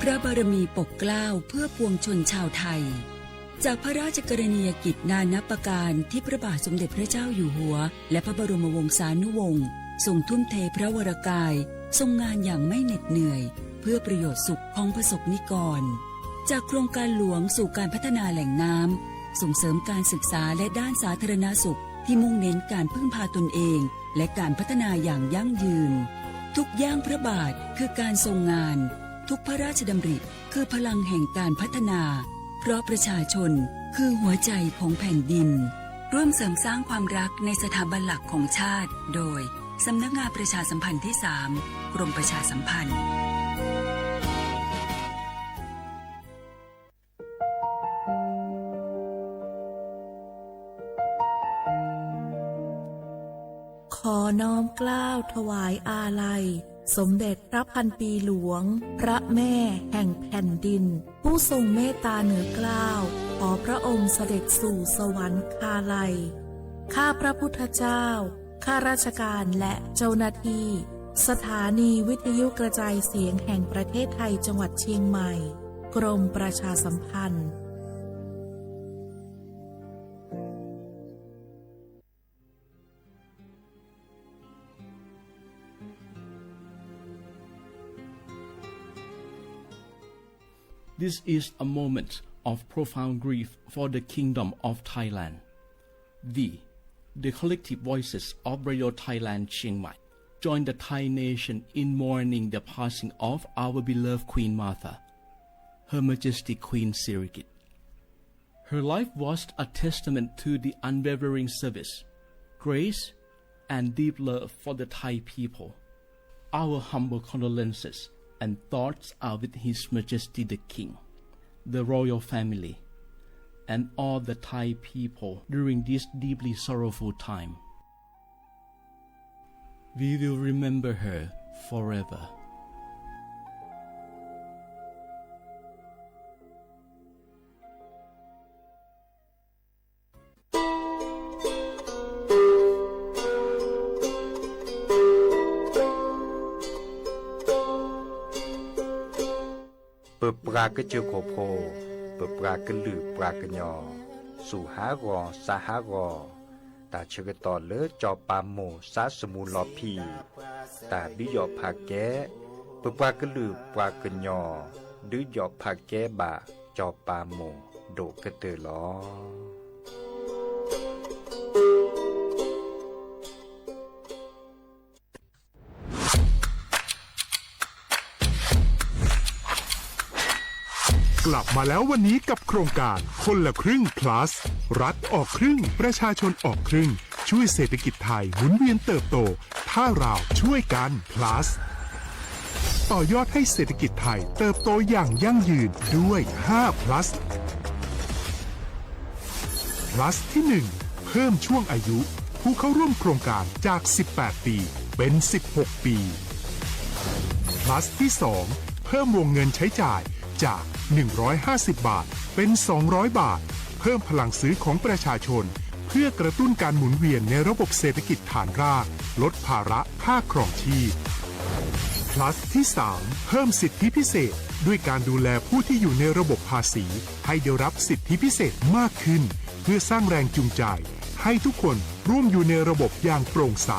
พระบารมีปกเกล้าเพื่อปวงชนชาวไทย จากพระราชกรณียกิจนานับประการที่พระบาทสมเด็จพระเจ้าอยู่หัวและพระบรมวงศานุวงศ์ทรงทุ่มเทพระวรกายทรงงานอย่างไม่เหน็ดเหนื่อย เพื่อประโยชน์สุขของประสบนิกร จากโครงการหลวงสู่การพัฒนาแหล่งน้ำ ส่งเสริมการศึกษาและด้านสาธารณสุขที่มุ่งเน้นการพึ่งพาตนเอง และการพัฒนาอย่างยั่งยืน ทุกย่างพระบาทคือการทรงงาน ทุกพระราชดำริคือพลังแห่งการพัฒนา เพราะประชาชนคือหัวใจของแผ่นดิน ร่วมเสริมสร้างความรักในสถาบันหลักของชาติ โดย สำนักงานประชาสัมพันธ์ที่สาม กรมประชาสัมพันธ์ ขอน้อมเกล้าถวายอาลัย สมเด็จพระพันปีหลวง พระแม่แห่งแผ่นดิน ผู้ทรงเมตตาเหนือเกล้า ขอพระองค์เสด็จสู่สวรรคาลัย ข้าพระพุทธเจ้า ข้าราชการและเจ้าหน้าที่ สถานีวิทยุกระจายเสียงแห่งประเทศไทยจังหวัดเชียงใหม่ กรมประชาสัมพันธ์ This is a moment of profound grief for the Kingdom of Thailand. We, the collective voices of Radio Thailand Chiang Mai, join the Thai nation in mourning the passing of our beloved Queen Mother, Her Majesty Queen Sirikit. Her life was a testament to the unwavering service, grace, and deep love for the Thai people. Our humble condolences and thoughts are with His Majesty the King, the royal family, and all the Thai people during this deeply sorrowful time. We will remember her forever. ပပှၤကစၢၢ်ခိၣ်ဖိ, ပပှၤကလုာ်ပှၤကညီ, စူၢ်ဟးဂီၤ စါဟးဂီၤ, တၢ်ဆၢကတီၢ်လၢစီၤပၤမိၢ်စါစမူလီၤဖံး, တၢ်ဒုးယီၣ်ဖးကဲ, ပပှၤကလုာ်ပှၤကညီ, ဒုးယီၣ်ဖးကဲဘၣ်စီၤပၤမိၢ်ဒိၣ်ကတၢၢ်လီၤ. กลับมาแล้ววันนี้กับโครงการคนละครึ่ง plus รัฐออกครึ่ง ประชาชนออกครึ่ง ช่วยเศรษฐกิจไทยหมุนเวียนเติบโต ถ้าเราช่วยกัน plus ต่อยอดให้เศรษฐกิจไทยเติบโตอย่างยั่งยืนด้วย ห้า plus plus ที่ หนึ่ง เพิ่มช่วงอายุผู้เข้าร่วมโครงการจาก สิบแปด ปี เป็น สิบหก ปี plus ที่ สอง เพิ่มวงเงินใช้จ่ายจาก หนึ่งร้อยห้าสิบ บาท เป็น สองร้อย บาท เพิ่มพลังซื้อของประชาชน เพื่อกระตุ้นการหมุนเวียนในระบบเศรษฐกิจฐานราก ลดภาระค่าครองชีพ plus ที่ สาม เพิ่มสิทธิพิเศษ ด้วยการดูแลผู้ที่อยู่ในระบบภาษี ให้ได้รับสิทธิพิเศษมากขึ้น เพื่อสร้างแรงจูงใจ ให้ทุกคนร่วมอยู่ในระบบอย่างโปร่งใส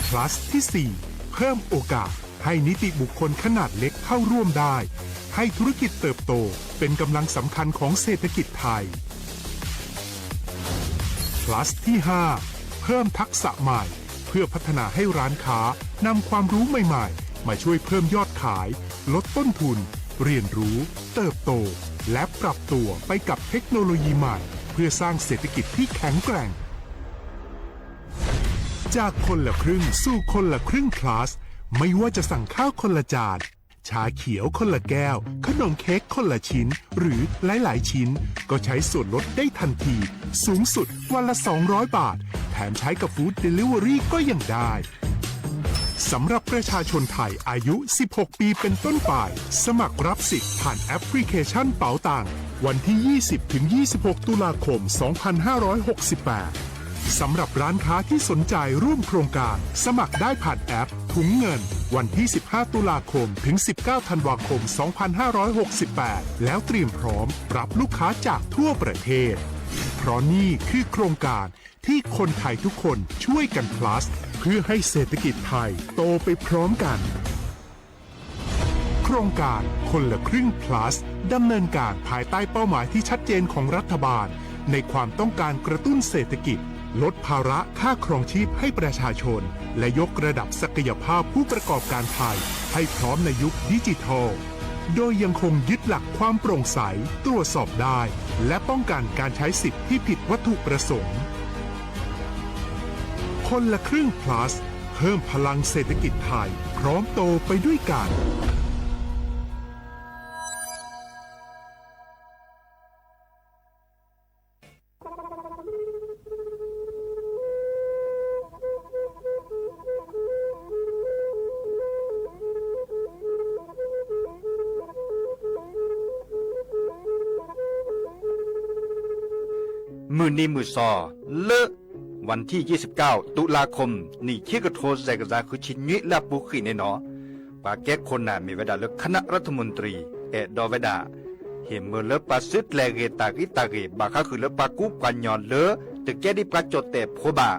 plus ที่ สี่ เพิ่มโอกาสให้นิติบุคคลขนาดเล็กเข้าร่วมได้ ให้ธุรกิจเติบโตเป็นกำลังสำคัญของเศรษฐกิจไทย plus ที่ ห้า เพิ่มทักษะใหม่ เพื่อพัฒนาให้ร้านค้านำความรู้ใหม่ๆ มาช่วยเพิ่มยอดขาย ลดต้นทุน เรียนรู้ เติบโต และปรับตัวไปกับเทคโนโลยีใหม่ เพื่อสร้างเศรษฐกิจที่แข็งแกร่ง จากคนละครึ่งสู่คนละครึ่ง plus ไม่ว่าจะสั่งข้าวคนละจาน ชาเขียวคนละแก้ว ขนมเค้กคนละชิ้น หรือหลายๆ ชิ้น ก็ใช้ส่วนลดได้ทันที สูงสุดวันละ สองร้อย บาท แถมใช้กับ Food Delivery ก็ยังได้ สำหรับประชาชนไทยอายุ สิบหก ปีเป็นต้นไป สมัครรับสิทธิ์ผ่านแอปพลิเคชันเป๋าตัง วันที่ ยี่สิบ ถึง ยี่สิบหก ตุลาคม สองพันห้าร้อยหกสิบแปด สำหรับร้านค้าที่สนใจร่วมโครงการ สมัครได้ผ่านแอปถุงเงิน วันที่ สิบห้า ตุลาคม ถึง สิบเก้า ธันวาคม สองพันห้าร้อยหกสิบแปด แล้วเตรียมพร้อมรับลูกค้าจากทั่วประเทศ เพราะนี่คือโครงการที่คนไทยทุกคนช่วยกัน plus เพื่อให้เศรษฐกิจไทยโตไปพร้อมกัน โครงการคนละครึ่ง plus ดำเนินการภายใต้เป้าหมายที่ชัดเจนของรัฐบาล ในความต้องการกระตุ้นเศรษฐกิจ ลดภาระค่าครองชีพให้ประชาชน และยกระดับศักยภาพผู้ประกอบการไทย ให้พร้อมในยุคดิจิทัล โดยยังคงยึดหลักความโปร่งใส ตรวจสอบได้ และป้องกันการใช้สิทธิ์ที่ผิดวัตถุประสงค์ คนละครึ่ง plus เพิ่มพลังเศรษฐกิจไทย พร้อมโตไปด้วยกัน မုၢ်နံၤမုၢ်သီ လၢ วันที่ ยี่สิบเก้า ตุลาคม နံၣ်ခံကထိ စဲးကစၢ် ဃုဆံနွံ လၢအပူၤကွံာ်န့ၣ်နီၤ ပှၤကဲခိၣ်နၢ်မ့ၢ်ဝဲဒၣ်လၢ คณะรัฐมนตรี အဲၣ်ဒိးဝဲဒၣ် ဟ့ၣ်မၢလၢပှၤစုကျဲၤဂ့ၤတၢ်ဂံၢ်တၢ်ဂ့ၤ ဘၣ်ဃးဃုာ်လၢပှၤကူပှၤကညီလၢ တကဲဒ်ပှၤကၠီၣ်တဲၣ်ဖိဘၣ်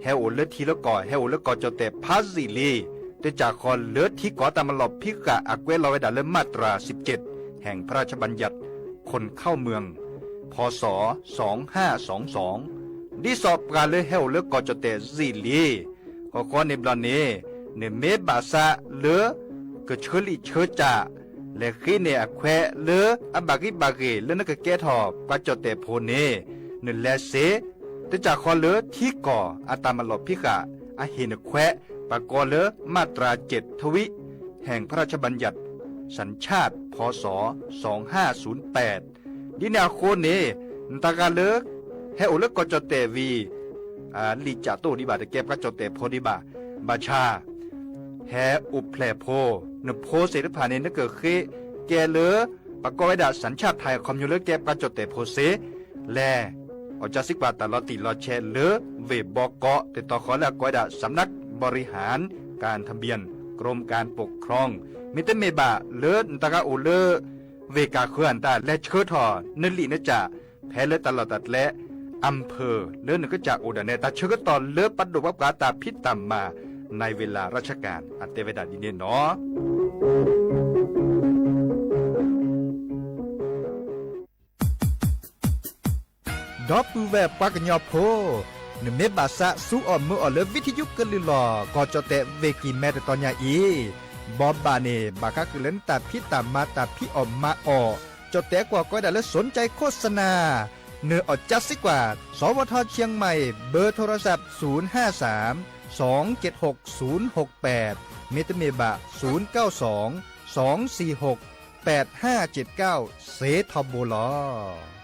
ဟဲအိၣ်လၢထံလၢကီၢ် ဟဲအိၣ်လၢကီၢ်ကၠီၣ်တဲၣ်ဖးယံာ်လံ တစၢ်ဃီလၢထံကီၢ်တၢ်မၤလီၢ်ဖံးဃာ် အကွဲးလီၤဝဲဒၣ်လၢ มาตราสิบเจ็ด แห่งพระราชบัญญัติ คนเข้าเมือง พ.ศ. สองห้าสองสอง ဒ်သိးပှၤလၢဟဲအိၣ်လၢကီၢ်ကၠီၣ်တဲၣ်ယံာ်လံ ဃီဃီန့ၣ်ဘျီန့ၣ် နမ့ၢ်ဘၣ်ဆၣ်လၢ ကဆၢလံာ်ဆၢစၢ် လဲၤဃ့န့ၢ်အခွဲးလၢအဘၣ်ဂံၢ်ဘၣ်ဂ့ၤ လၢနကကဲထီၣ်ပှၤကၠီၣ်တဲၣ်ဖိန့ၣ် နလဲၤစ့ တစၢ်ဃီလၢထံကီၢ်အတၢ်မၤလီၢ်ဖံးဃာ် အဟ့ၣ်နခွဲး ပှၤကိးလၢ มาตราเจ็ดทวี แห่งพระราชบัญญัติสัญชาติ พ.ศ. สองห้าศูนย์แปด ဒ်န့ၣ်အဃိန့ၣ် နတၢ်ဂၤလၢ ဟဲအိၣ်လၢကီၢ်ကၠီၣ်တဲၣ်ဝံၤ လံာ်စၢ်တအိၣ်ဒံးဘၣ် တကဲပှၤကၠီၣ်တဲၣ်ဖိဒံးဘၣ် ဘၣ်ဆၣ် ဟဲအိၣ်ဖျဲၣ်ဖိ နဖိသ့ၣ်တဖၣ်န့ၣ် နကဃ့ကဲလၢ ပှၤကိးဝဲဒၣ် สัญชาติไทย အခီပညီလၢကဲပှၤကၠီၣ်တဲၣ်ဖိစ့ လဲၤ အီၣ်ကၢစံကွၢ်တၢ်လီၤတံၢ်လီၤဆဲးလၢ ဝ့ၢ်ဘီကီး တတီၤဃီလၢအကိးဝဲဒၣ် สำนักบริหารการทะเบียน กรมการปกครอง မ့တမ့ၢ်ဘၣ်လၢနတၢ်ဂၤအိၣ်လၢ ဝ့ၢ်ကၢ်ဃၢၤအတၢ် လဲၤဆှၢထီၣ်နလံာ်နစၢ် ဖဲလၢတၢ်လီၢ်တၢ်ကျဲ อำเภอ လၢနကစၢ်အိၣ်ဒၣ်နဲ တၢ်ဆၢကတီၢ်လၢပဒိၣ်ပှၤပှၤတၢ်ဖံးတၢ်မၤ ในเวลาราชการ အတဲဝဲဒၣ်ဒ်န့ၣ်နီၤ. ဒီပုၢ်ဝဲၢ်ပှၤကညီဖိ, နမ့ၢ်ဘၣ်ဆၣ်ဆူအီၣ်မုာ်အီၣ်လၢ ဝံထယုကလုၢ်လီၢ် ကီၢ်ကၠီၣ်တဲၣ်ဝ့ၢ်ကံၢ်မဲ တတီၤညါအံၤ, ဘီဘၣ်န့ၣ် ဘၣ်ဃးဃုာ်လၢနတၢ်ဖံးတၢ်မၤတၢ်ဖံးအီၣ်မၤအီၣ်, ကၠီၣ်တဲၣ်ကွီၢ်ကိးဝဲဒၣ်လၢ สนใจโฆษณา နအီၣ်ကၢစံကွၢ် สวท.เชียงใหม่ เบอร์โทรศัพท์ ศูนย์ห้าสาม สองเจ็ดหก ศูนย์หกแปด မ့တမ့ၢ်ဘၣ် ศูนย์เก้าสอง สองสี่หก แปดห้าเจ็ดเก้า စ့ထီဘိလီၤ.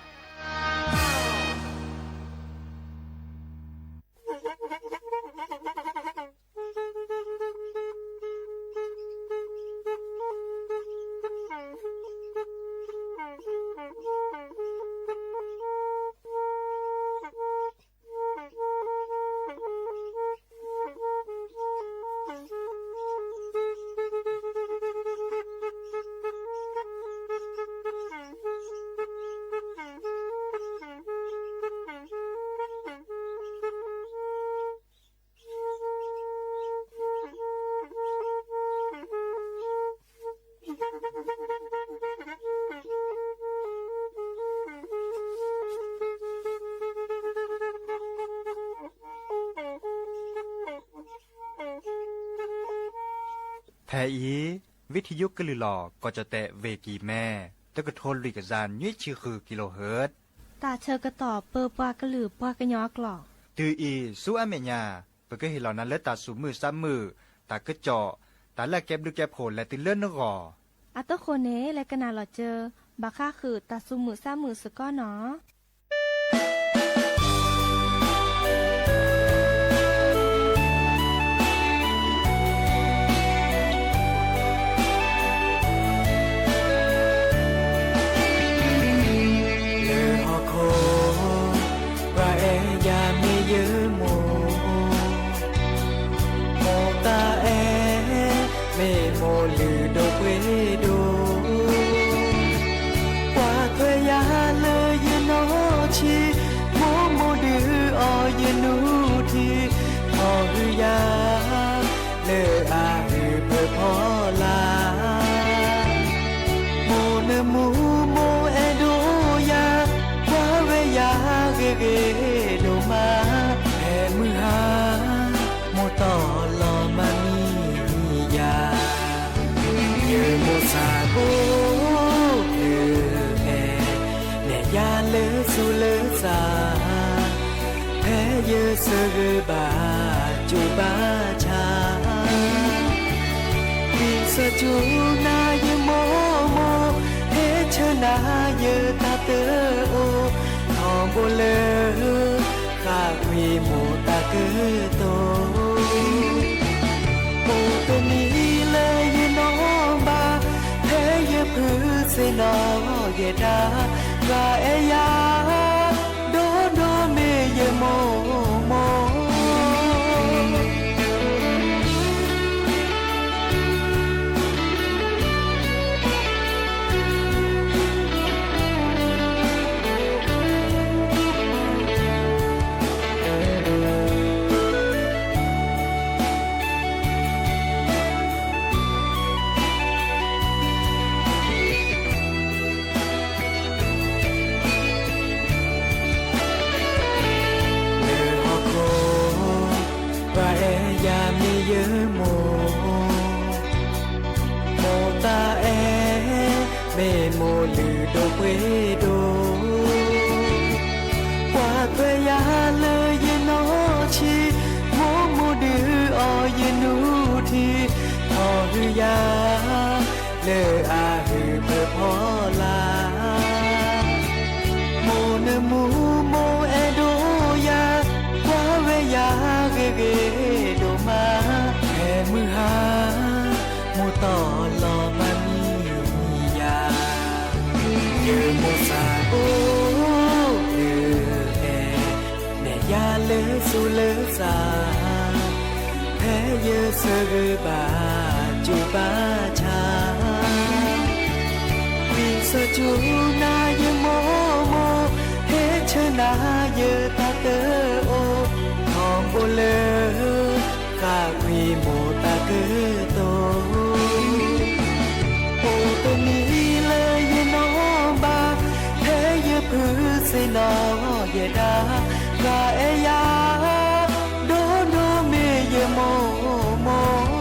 ဖဲအံၤ ဝံထယုကလုၢ်လီၢ် ကီၢ်ကၠီၣ်တဲၣ်ဝ့ၢ်ကံၢ်မဲ တကထိလွံၢ်ကယၤနွံဆံဃု kilohertz တၢ်ဆၢကတီၢ်ပၢပှၤကလုာ်ပှၤကညီအကျိာ် တုၤအံၤဆူအမဲာ်ညါ ပကဟ့ၣ်လီၤနၤလၢတၢ်သူၣ်မုာ်သးမုာ်, တၢ်ကစီၣ်, တၢ်လၢအကဲဘျုးကဲဖှိၣ်လဲၤတုၤလၢနဂီၢ်. အသကိးန့ၣ် လဲၤကနၣ်လီၤစၢၤ ဘၣ်ဃးဃုာ်တၢ်သူၣ်မုာ်သးမုာ်စ့ၢ်ကီးနီၤ. လၢဟီၣ်ခိၣ် ပှၤအဲၣ်ယၤမ့ၢ်ယၤ မိၢ်လုၢ်ဒိၣ်ပှ့ၤဒိၣ်, ကွၢ်ထွဲယၤလၢယနီၢ်ဆံး, မိၢ်မိၢ်ဒုးအီၣ်ယနူထံ, ထီၣ်ဟုၣ်ယၤ လၢအဟုၣ်ဖၢဖီလာ်, မိၢ်နမိၢ်မိၢ်အဲၣ်ဒိၣ်ယၤ, ကွၢ်ဝဲယၤဂ့ၤဂ့ၤဒိၣ်မး, ဖဲမုၢ်ဟါ မိၢ်တီၢ်လီၤမၤမံယၤ, ယမိၢ်ဆၣ်ဖိ လၢအဲၣ် နဲၣ်ယၤလၢသူၣ်လၢသး, ဖဲယဆၢဂ့ၤဘၣ်ကၠိဘၣ်ဆၣ်, ဝံသးစူၤနၤယမိၢ်မိၢ်, ဟဲဆၢနၤယတၢ်တအိၣ်, ထီဘိလၢ ဃၣ်ကွံာ်မိၢ်တၢ်ကတိၤ, အိၣ်တနံၤလၢယနီၢ်ဘၣ်, ဖဲယဖုးသ့ၣ်နီၣ်ယဲဒၣ်, ပှၤအဲၣ်ယၤ ဒိၣ်ဒိၣ်မ့ၢ်ယမိၢ်မိၢ် လၢဟီၣ်ခိၣ် ပှၤအဲၣ်ယၤမ့ၢ်ယမိၢ်, မိၢ်တၢ်အဲၣ် မ့ၢ်မိၢ်လုၢ်ဒိၣ်ပှ့ၤဒိၣ်, ကွၢ်ထွဲယၤလၢယနီၢ်ဆံး, မိၢ်မိၢ်ဒုးအီၣ်ယနူထံ, ထီၣ်ဟုၣ်ယၤ လၢအဟုၣ်ဖၢဖီလာ်, မိၢ်နမိၢ်မိၢ်အဲၣ်ဒိၣ်ယၤ, ကွၢ်ဝဲယၤဂ့ၤဂ့ၤဒိၣ်မး, ဖဲမုၢ်ဟါ မိၢ်တီၢ်လီၤမၤမံယၤ, ယမိၢ်ဆၣ်ဖိ လၢအဲၣ် နဲၣ်ယၤလၢသူၣ်လၢသး, ဖဲယဆၢဂ့ၤဘၣ်ကၠိဘၣ်ဆၣ်, ဝံသးစူၤနၤယမိၢ်မိၢ်, ဟဲဆၢနၤယတၢ်တအိၣ်, ထီဘိလၢ ဃၣ်ကွံာ်မိၢ်တၢ်ကတိၤ, အိၣ်တနံၤလၢယနီၢ်ဘၣ်, ဖဲယဖုးသ့ၣ်နီၣ်ယဲဒၣ်, ပှၤအဲၣ်ယၤ ဒိၣ်ဒိၣ်မ့ၢ်ယမိၢ်မိၢ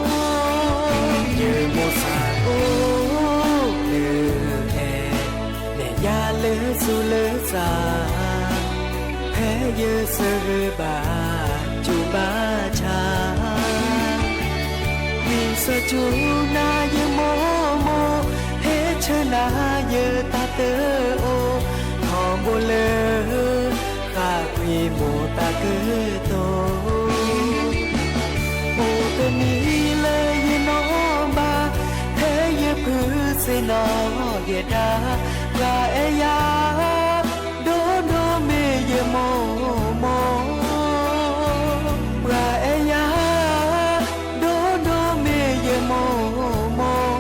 ်, ယမိၢ်ဆၣ်ဖိ လၢအဲၣ် နဲၣ်ယၤလၢသူၣ်လၢသး, ဖဲယဆၢဂ့ၤဘၣ်ကၠိဘၣ်ဆၣ်, ဝံသးစူၤနၤယမိၢ်မိၢ်, ဟဲဆၢနၤယတၢ်တအိၣ်, ထီဘိလၢ ဃၣ်ကွံာ်မိၢ်တၢ်ကတိၤ, အိၣ်တနံၤလၢယနီၢ်ဘၣ်, ဖဲယဖုးသ့ၣ်နီၣ်ယဲဒၣ်, ပှၤအဲၣ်ယၤ ဒိၣ်ဒိၣ်မ့ၢ်ယမိၢ်မိၢ်, ပှၤအဲၣ်ယၤ ဒိၣ်ဒိၣ်မ့ၢ်ယမိၢ်မိၢ်.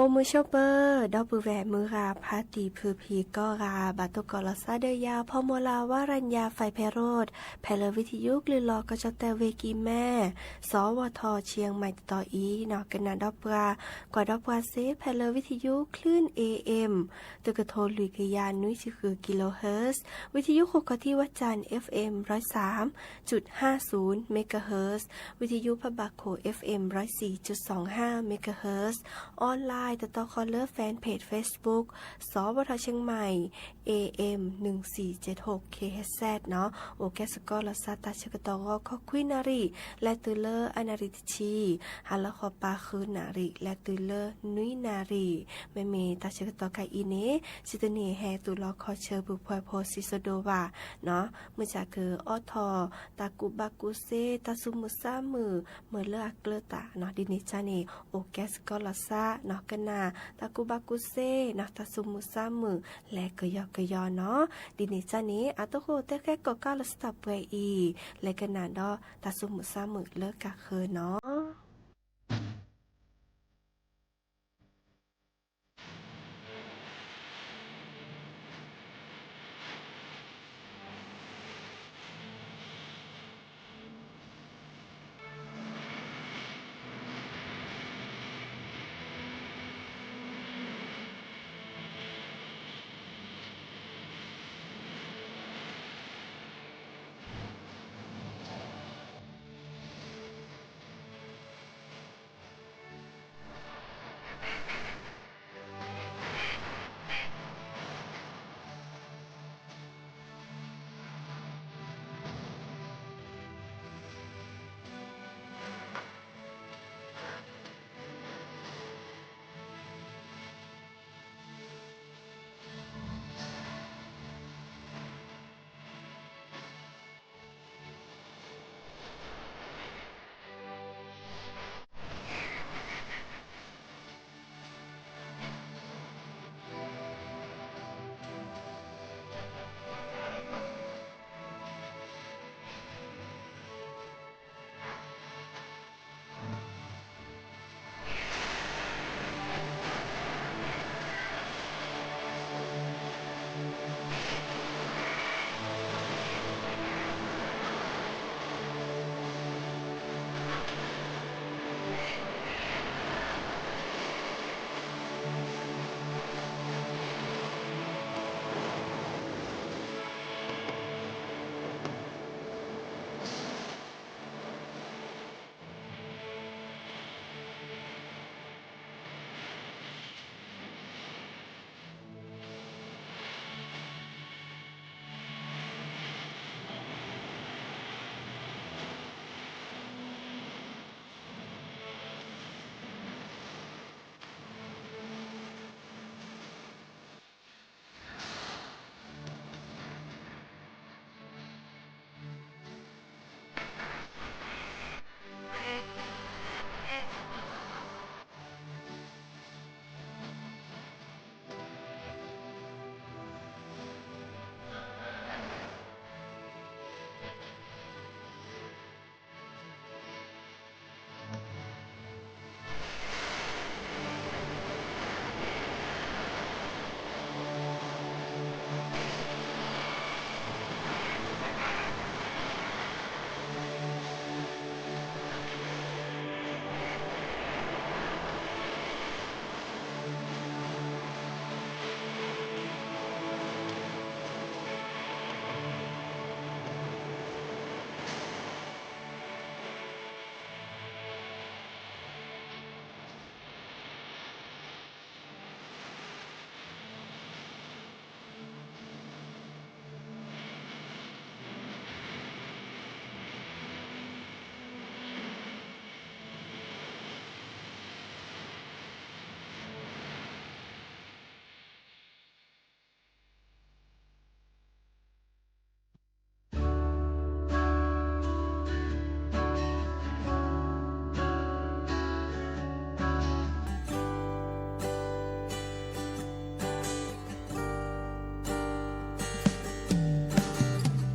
အိၣ်မုာ်ဆိးပၢၤ ဒီပုၢ်ဝဲၢ်မုၢ်ဂၤဖါတံၢ်ဖုဖံးကိးဂၤ ဘၣ်တိၢ်ကီးလီၤသးဒီးယၤ ဖီမီၤလၤ ဝါရညါ ဖဲးဖဲးရိၣ် ဖဲလၢ ဝံထယုကလုၢ်လီၤကီၢ်ကၠီၣ်တဲၣ် ဝ့ၢ်ကံၢ်မဲၢ် စီၤဝီၤထီၣ် ဆံၣ်မဲၣ် တတီၤအံၤ ကနၣ်ဒီးပှၤ ကွၢ်ဒီးပှၤသ့ ဖဲလၢ ဝံထယုကလုၢ် A M တကထိလွံၢ်ကယၤနွံဆံဃု kilohertz, ဝံထယုဃုာ်ခီၣ်ထံးဝၣ်စၣ် F M ร้อยสามจุดห้าศูนย์ megahertz, ဝံထယုဖးဘၣ်ခိၣ် F M ร้อยสี่จุดสองห้า megahertz, online တတီဃီလၢ fan page Facebook စီၤပီထီၣ် Chiang Mai AM หนึ่งสี่เจ็ดหก KHZ နီၤ, အိၣ်ကဲစ့ၢ်ကီးလီၤစး တၢ်ဆၢကတီၢ်ဂီၤခီခွံနၣ်ရံၣ် လဲၤတုၤလၢအနၣ်ရံၣ်တဆံ, ဟါလီၤဃီပၤဃုနၣ်ရံၣ် လဲၤတုၤလၢနွံနၣ်ရံၣ်. မ့မ့ၢ်တၢ်ဆၢကတီၢ်ခဲအံၤန့ၣ် စံးတန့ၢ်ဟဲသူၣ်လီၤခီၣ်ဆၢ ပူၤဖှဲးဖိစံးစိၤဒိၣ်ဘၣ်နီၤ, မုၢ်ဆါကအိးထီၣ် တၢ်ကူၣ်ဘၣ်ကူၣ်သ့ တၢ်သူၣ်မုာ်သးမုာ် မ့ၢ်လၢအကျၢၤတၢ်နီၤ, ဒ်န့ၣ်အသိးန့ၣ် အိၣ်ကဲစ့ၢ်ကီးလီၤစးနီၤ, ကနၣ်တၢ်ကူၣ်ဘၣ်ကူၣ်သ့နီၤ, တၢ်သူၣ်မုာ်သးမုာ် လဲၤကယီကယီနီၤ. ဒ်န့ၣ်အသိးန့ၣ် အတဟိၣ်တဲဃဲကီၢ်ကးလီၤစတၢ်ပှဲၤအံၤ လဲၤကနၣ်ဒီးတၢ်သူၣ်မုာ်သးမုာ်လၢကးဃၢၤနီၤ.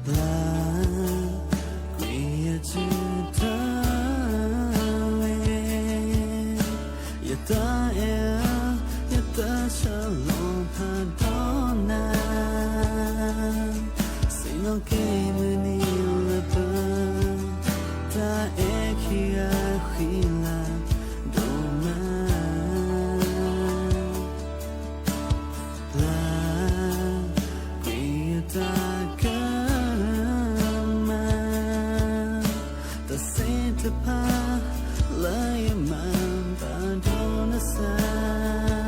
Love, ကွံာ်ယစုတၢ်ဝဲ, ယတၢ်အဲၣ်, ယတၢ်ဆၢလီၤဖးဒီးနၤ, စံၣ်ညီၣ်က့ၤမုၢ်နံၤလၢပၢၤ, တၢ်အဲၣ်ခံဂၤဃံလၤဒိၣ်မး Love, ကွံာ်ယတၢ်ကမၣ်, တၢ်သ့ၣ်တဖၣ်လၢယမၤဘၣ်ဒိးနသး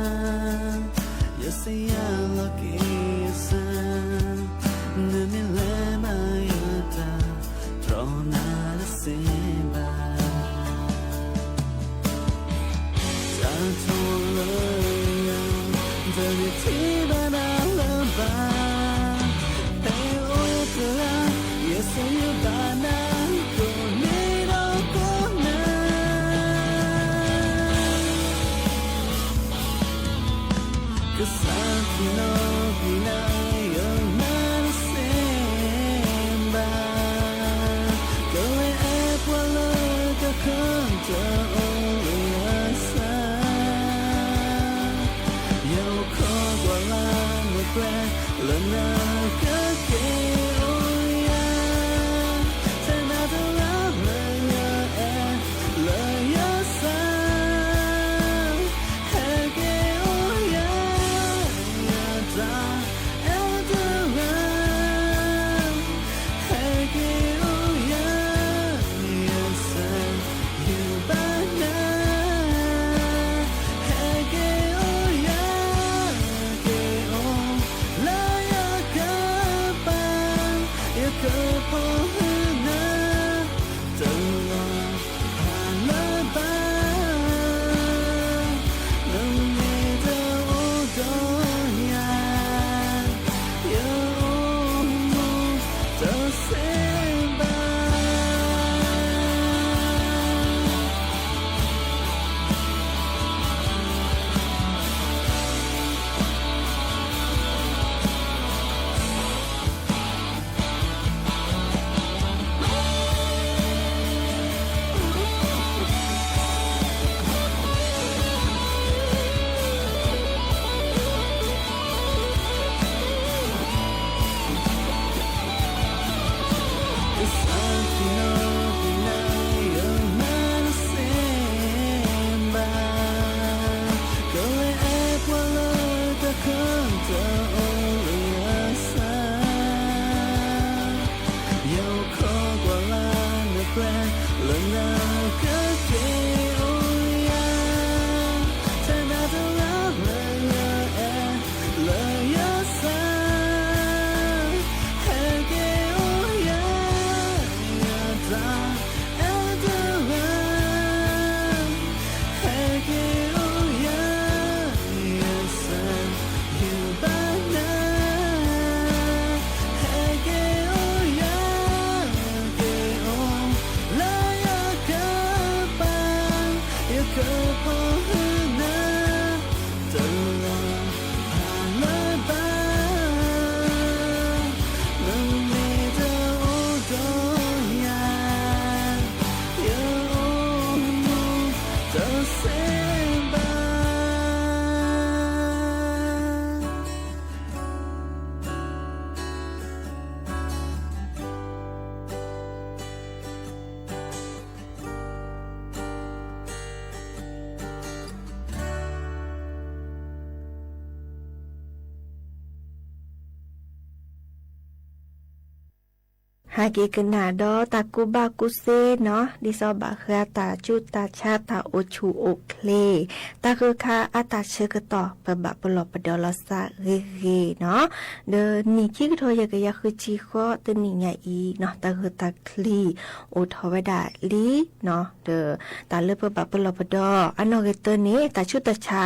ဟဲက့ၤကနၣ်ဒီးတၢ်ကူၣ်ဘၣ်ကူၣ်သ့နီၤ, ဒ်သိးဘၣ်ဃးတၢ်ဆူးတၢ်ဆါ တၢ်အိၣ်ဆူၣ်အိၣ်ချ့, တၢ်ဃၢခါအတၢ်ဆၢကတီၢ် ပဘၣ်ပလီၢ်ပဒီလီၤသးဂ့ၤဂ့ၤနီၤ, ဒီးနံၣ်ခံကထိယဲၢ်ကယၤဃုဆံဃိးတနံၣ်ညါအံၤနီၤ, တၢ်ဂၢၢ်တၢ်ကျံၤအိၣ်ထီၣ်ဝဲဒၣ်လံနီၤ, ဒီးတၢ်လၢပဘၣ်ပလီၢ်ပဒီ အနီၢ်ဂ့ၤတၢန့ၣ် တၢ်ဆူးတၢ်ဆါ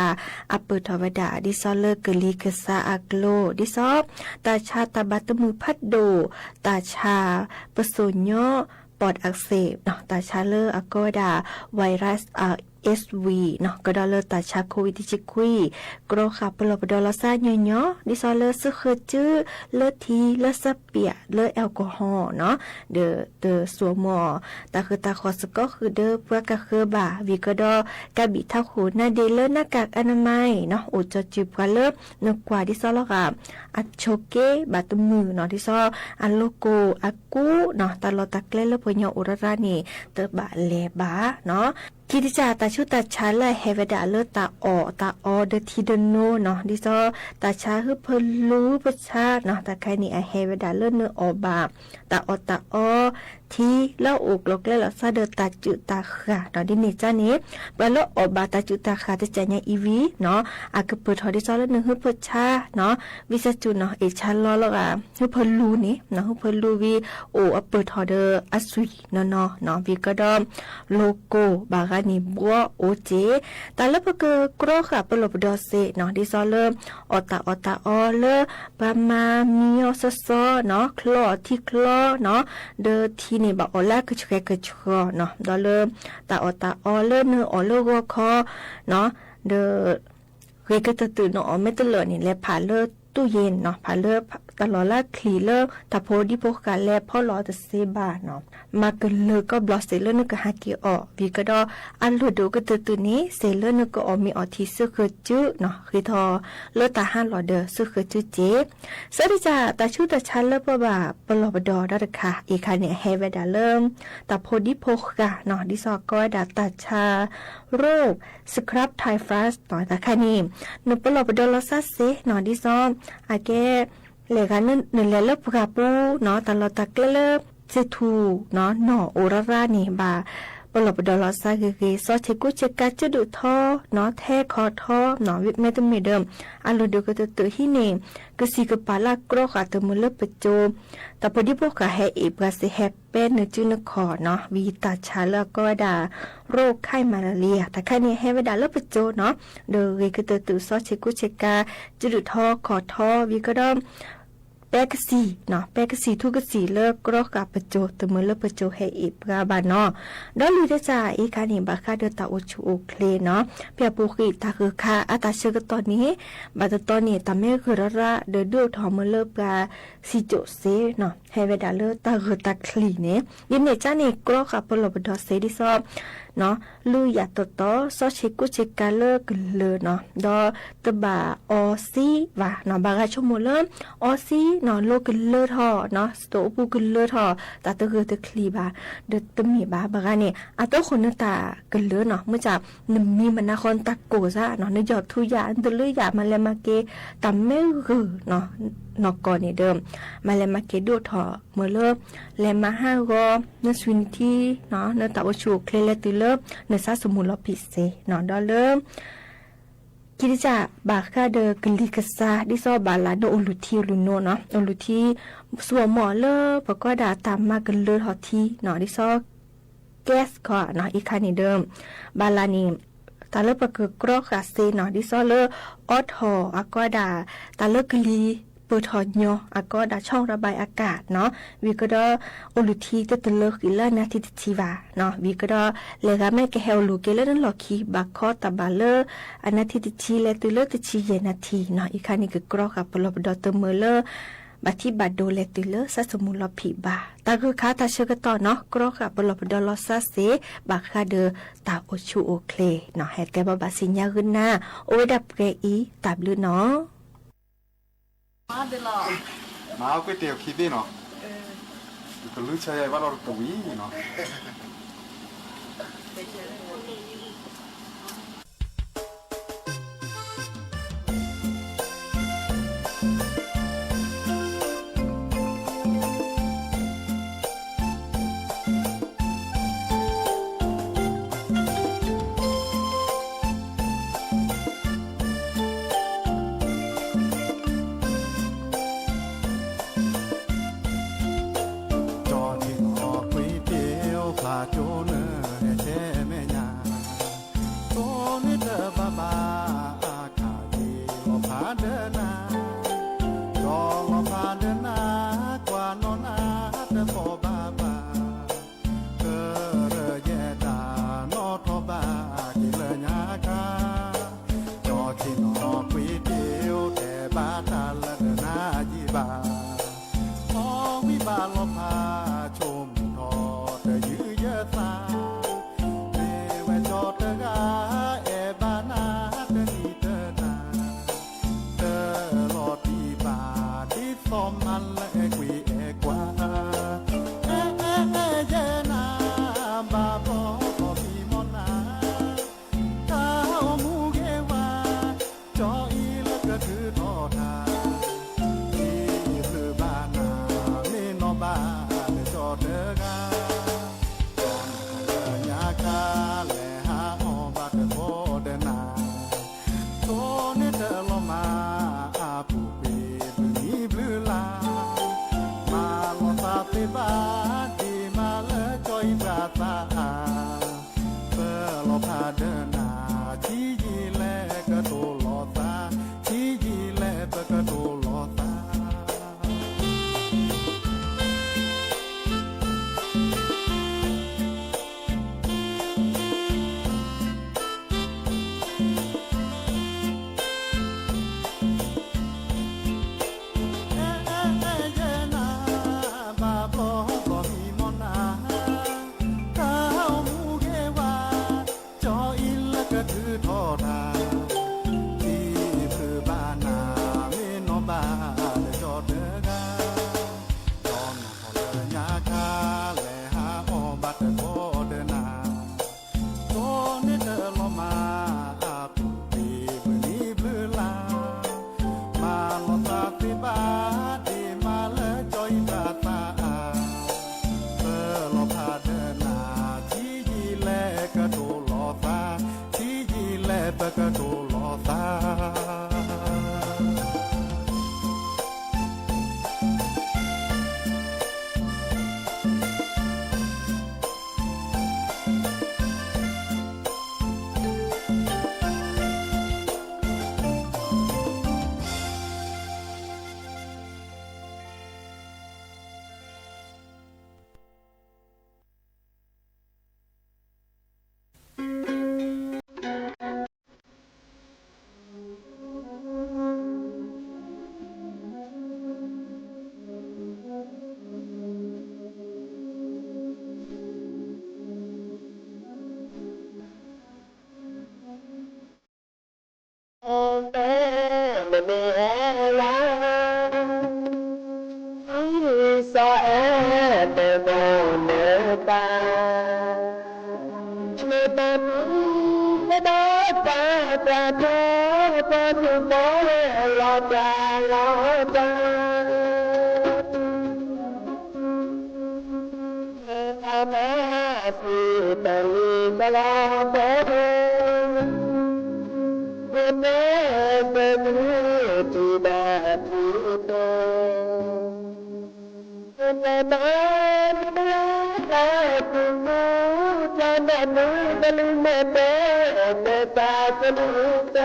အပၢၢ်ထီၣ်ဝဲဒၣ် ဒ်သိးလၢကလံၤကစးအကျိၤ, ဒ်သိး တၢ်ဆါတၢ်ဘၣ်တမုာ်ဖးဒိၣ်, တၢ်ဆါပစိာ်ညီ ပီၣ်အက်စ့းနီၤ, တၢ်ဆါလၢအကိးဝဲဒၣ် virus အ HIV နီၤ, ကဒီးလၢတၢ်ဆါ COVID တဆံခွံ, ကြီဃာ်ပလီၢ်ပဒီလီၤသးညီညီ, ဒ်သိးလၢစၢဃၢၤစုလၢထံလၢစးပၠးလၢ alcohol နီၤ, ဒီးတစိာ်မီၣ် တၢ်ဃၢတၢ်ဃီၤစ့ၢ်ကီးဃုာ်ဒီးပှၤကဃၢၤဘၣ်, ဝံၤကဒီး ကးဘံၣ်ထးခိၣ်နါဒ့လၢနးကးအနမါအံၤနီၤ, အိၣ်ကၠီစုပှၤလၢနကွၢ်ဒ်သိးလီၤဂာ် အဆိးက့ဘၣ်တမုာ်နီၤ, ဒ်သိးအလိကိၣ်အကူးနီၤ, တၢ်လီၢ်တၢ်ကျဲလၢပှၤကညီအိၣ်ရၣ်ရၣ်န့ၣ် တဘၣ်လဲၤဘၣ်နီၤ. ခံတစၢ် တၢ်ဆူးတၢ်ဆါလၢအဟဲဝဲဒၣ်လၢတၢ်အီၣ်တၢ်အီဒီးထံဒီးနိနီၤ, ဒ်သိးတၢ်ဆါဟုဖၢလူပဆါနီၤ, တၢ်ခါန့ၣ် အဟဲဝဲဒၣ်လၢနအီၣ်ဘၣ် တၢ်အီၣ်တၢ်အီ ထံလၢအအိၣ်ကျိၤကျဲလီၤသးဒီးတၢ်စုၣ်တၢ်ဃၢ်နီၤ, ဒ်န့ၣ်ကါန့ၣ် ပှၤလၢအီၣ်ဘၣ်တၢ်စုၣ်တၢ်ဃၢ်တစၢ်ညါအံၤဝံၤနီၤ, အကပၢၢ်ထီၣ်ဒ်သိးလၢနဟုဖၢဆါနီၤ, ဝံသးစူၤနီၤ အ့ၣ်ဆါလီၤလီၤဂာ် ဟုဖၢလူန့ၣ်နီၤ, ဟုဖၢလူဝံၤ အိၣ်အပၢၢ်ထီၣ်ဒီးအသွံၣ်နီၢ်နီၢ်နီၤ, ဝံၤကဒီး လိကိၣ်ဘၣ်ဂၤန့ၣ် ဘှီအိၣ်က့ၤ, တၢ်လၢပကကြီဃာ်ပလီၢ်ပဒီစ့နီၤ, ဒ်သိးလၢ အီၣ်တၢ်အီၣ်တၢ်အီလၢ ပှၤမၤမံအီၤစီစီနီၤ, ချီအီၤထံချီနီၤ, ဒီးထံန့ၣ်ဘၣ်အီၣ်လၢအကဆှဲကဆှီနီၤ, ဒီးလၢ တၢ်အီၣ်တၢ်အီလၢနအီၣ်လၢဂီၤခီနီၤ, ဒီး ဂ့ၤကတၢၢ်တၢၢ်နအီၣ်မ့ၢ်တလၢာ်န့ၣ် လဲၤဖးလၢတူၢ်ယ့ၣ်နီၤ, ဖးလၢတၢ်လီၢ်လၢချံးလၢ တၢ်ဖိဒံဖိဃာ်လဲၤဖီလီၤတသ့ဘၣ်နီၤ, မၤကလၢၤကီၢ်ဘျီစ့လၢနကဟးက့ၤအီၣ်, ဝံၤကဒီး အလိၣ်ဒိၣ်ကတၢၢ်တၢၢ်န့ၣ် စ့လၢနကအီၣ်မ့ၤအီထံဆၢဃၢၤစုနီၤ, ဃ့ထီၣ်လၢတၢ်ဟးလီၤဒီးဆၢဃၢၤစုစ့ စဲတစၢ် တၢ်ဆူးတၢ်ဆါလၢပဘၣ်ပလီၢ်ပဒီဒီတခါအံၤခါန့ၣ် အဟဲဝဲဒၣ်လၢ တၢ်ဖိဒံဖိဃာ်နီၤ, ဒ်သိးကိးဝဲဒၣ်တၢ်ဆါ ရိၣ် scrub typhus နီၤ, တၢ်ခါန့ၣ် နပလီၢ်ပဒီလီၤသးစ့နီၤ, ဒ်သိး အကဲ လဲၤဂၤနလဲၤလၢပှၢ်ပူၤနီၤ, တၢ်လီၢ်တၢ်ကျဲလၢ စ့ထူနီၤ, နီၢ်အိၣ်ရၣ်ရၣ်န့ၣ် ဘၣ်ပလီၢ်ပဒီလီၤသးဂ့ၤဂ့ၤ, စီဆ့ကူဆ့ကၤ စုဒုၣ်ထီနီၤ, ထဲခီထီနီၤ, မ့တမ့ၢ်ဒီး အလိၣ်ဒိၣ်ကတၢၢ်တၢၢ်ဟံးန့ၢ် ကစံၣ်ကပၤလၢအကြီဃာ်တမုာ်လၢပစိၤ, တၢ်ဖိဒံဖိဃာ်ဟဲအ့ၣ်ပှၤစ့ဟဲပဲနုာ်စုနခီၣ်နီၤ, ဝံၤတၢ်ဆါလၢအကိးဝဲဒၣ် ရိၣ် ခၢၣ် မၤလရံယၤ တၢ်ခါန့ၣ် ဟဲဝဲဒၣ်လၢပစိၤနီၤ, ဒီးဂ့ၤကတၢၢ်တၢၢ် စီဆ့ကူဆ့ကၤ စုဒုၣ်ထီခီၣ်ထီ ဝံၤကဒီး ပဲကစံၣ်နီၤ, ပဲကစံၣ်ထူကစံၣ်လၢကြီဃာ်ပစိၤ တမုာ်လၢပစိၤဟဲအ့ၣ်ပှၤဘၣ်နီၤ, ဒီးလွံၢ်တစၢ်အံၤခါန့ၣ် ဘၣ်ဃးဒီးတၢ်အိၣ်ဆူၣ်အိၣ်ချ့နီၤ, ဖဲအပူၤကွံာ်တၢ်ဃၢခါအတၢ်ဆၢကတီၢ်န့ၣ် ဘၣ်တတီန့ၣ် တၢ်မ့ၢ်ဂုၤရၣ်ရၣ်ဒီးဒုးအိၣ်ထီၣ်မုာ်လၢပှၤစံၣ်စိၤစ့နီၤ, ဟဲဝဲဒၣ်လၢတၢ်ဂၢၢ်တၢ်ချံးန့ၣ်, ဒ်န့ၣ်ကါန့ၣ် ကြီဃာ်ပလီၢ်ပဒီစ့ဒ်သိး လုၢ်ယၣ်တီတီ စီဆ့ကူဆ့ကၤလၢကလၢၤနီၤ, ဒီးတဘၣ်အီစံဘၣ်နီၤ, ဘၣ်ဂၤဆိကမိၣ်လၢ အီစံနီၤ လိကလၢၤထီၣ်နီၤ, စတိၤအပူၤကလၢၤထီၣ် တၢ်တဂၢၢ်တချံးဘၣ်, ဒီးတမ့ၢ်ဘၣ်, ဘၣ်ဂၤန့ၣ် အတအိၣ်ဃုာ်နတၢ်ကလၢၤနီၤ, မ့ၢ်စ့ၢ် နမံမနၤဃီနတၢ်ကိၢ်စ့နီၤ, နယီၢ်ထူယၣ် နတလုၢ်ယၣ် မၤလဲၤမၤက့ၤ တၢ်မ့ၢ်ဂုၤနီၤ, နီၢ်ကီၢ်န့ၣ်ဒီး မၤလဲၤမၤက့ၤဒုးအိၣ်ထီၣ်မုာ်လၢ လဲၤမၤဟးဂီၤ နဆွံနထံ နတၢ်အိၣ်ဆူၣ်အိၣ်ချ့လဲၤတုၤလၢ နသးသမူလီၤဖံးစ့နီၤ, ဒီးလၢ ခံတစၢ် ဘၣ်ဃးဒီးကလံၤကစး ဒ်သိးဘၣ်လၢနအိၣ်လူၤထံအိၣ်လူၤနိနီၤ, အိၣ်လူၤထံ စူအမီၢ်လၢပကိးဒၣ်တၢ်မၤကလၢၤထီၣ်ထံနီၤ, ဒ်သိး gas ခီနီၤ, အံၤခါန့ၣ်ဒီး ဘၣ်လၢန့ၣ် တၢ်လၢပကကြီဃာ်စ့နီၤ, ဒ်သိးလၢ အိးထီၣ်အကိးဒၣ် တၢ်လၢကလံၤပၢၢ်ထီၣ်ညီ အကိးဒၣ် ช่องระบายอากาศ နီၤ, ဝံၤကဒီး အိၣ်လူၤထံတတလၢဃံးလၢအနါထံတထံဘၣ်နီၤ, ဝံၤကဒီး လဲၤဂၤမ့ၢ်ကဟဲအိၣ်လူၤက့ၤလၢနလီၢ်ခံ ဘၣ်ခီတၢ်ဘၣ်လၢ အနါထံတထံလဲၤတုၤလၢတဆံယဲၢ်နါထံနီၤ, အံၤခါန့ၣ် ကကြီဃာ်ပလီၢ်ပဒီတမုာ်လၢ ဘၣ်ထံဘၣ်ဒိလဲၤတုၤလၢသးသမူလီၤဖံးဘၣ်, တၢ်ဂၢၢ်ခါတၢ်ဆၢကတီၢ်နီၤ, ကြီဃာ်ပလီၢ်ပဒီလီၤသးစ့ ဘၣ်ဃးဒီးတၢ်အိၣ်ဆူၣ်အိၣ်ချ့နီၤ, ဟဲတဲဘၣ်ဘၣ်စံညါဂုာ်နၤ, အိၣ်ဝဲဒၣ်ပှဲၤအံၤ တၢ်ဘျုးနီၤ. မၤก๋วยเตี๋ยว ခံသ့ၣ်နီၤ, ကလုၢ်ဆၢယၤဘၣ်ဒီးတပူၤအံၤနီၤ. ဘၣ်လီၤဖးဆိကမိၣ်ထီၣ်တယုၢ်ယသး, မ့ၢ်ဝဲကၠီတဂၤ အဲၣ်ဘၣ်နၤတနံၤတနၤ, တလီၤတံၢ်ဘၣ်ဒ်သိးမါလၢအဲၣ်ကွံအဲၣ်ကွၢ်, အဲၣ်အဲၣ်အဲၣ်ယဲနၤ ဘၣ်ဘျီဘျီဘံမီၢ်နၤ တၢ်အိၣ်မူဂ့ၤဝါ, ကၠီအံၤလၢကထုးထီၣ်တၢ်, ယံာ်ဘျုးဘၣ်နၤ မ့ၢ်နီၢ်ဘၣ်လၢကၠီတဂၤ, ကၠီနဟီၣ်လၢညါခါ လဲၤဟးအီၣ်ဘၣ်တဘီဒီးနၤ, တိၢ်န့ၢ်တၢ်လီၤမၢ် အပူၤကွံာ်ဘျုးနံၤဘျုးလါ, မၤလီၤသးသ့ဘၣ်ဒံးမးလၢကၠီအံၤပှၤသးအါ ပလီၤဖးဒီးနၤ ဆံးယံာ်လဲၣ်ကတိၤလီၤသး, ဆံးယံာ်လဲၣ်ပကတိၤလီၤသး. အဲၣ်အဲၣ်အဲၣ်ယဲနၤ ဘၣ်ဘျီဘျီဘံမီၢ်နၤ, တၢ်အိၣ်မူဂ့ၤဝါ, ကၠီအံၤလၢကထုးထီၣ်တၢ်, ယံာ်ဘျုးဘၣ်နၤ မ့ၢ်နီၢ်ဘၣ်လၢကၠီတဂၤ, ကၠီနဟီၣ်လၢညါခါ လဲၤဟးအီၣ်ဘၣ်တဘီဒီးနၤ, တိၢ်န့ၢ်တၢ်လီၤမၢ် အပူၤကွံာ်ဘျုးနံၤဘျုးလါ, မၤလီၤသးသ့ဘၣ်ဒံးမးလၢကၠီအံၤပှၤသးအါ, ပလီၤဖးဒီးနၤ ဆံးယံာ်လဲၣ်ကတိၤလီၤသး, ဆံးယံာ်လဲၣ်ပကတိၤလီၤသး. မ့ၢ်မ့ၢ်ဝဲ စီၤအဲၣ်ဒိးမိၢ်လၢပၢ်, မ့ၢ်တၢ်မုၢ်ကဒီးတၢ်တၢ်ထီ ပှၤမုၣ်ဖိလီၤတၢ်လီၤတၢ် အမၤသံတၢ်လံၤတလီၤဘီ, ပမ့ၢ်ပမ့ၢ်တံၤဘၣ်တံၤတီၤ, ပမ့ၢ်မၤမ့ၢ်ဘျါတၢ်သူၣ်မူ, တၢ်ဘၣ်မူတလံၤမ့ၢ်တဲ, မ့ၢ်တၢ်ကလုၢ်တီၤ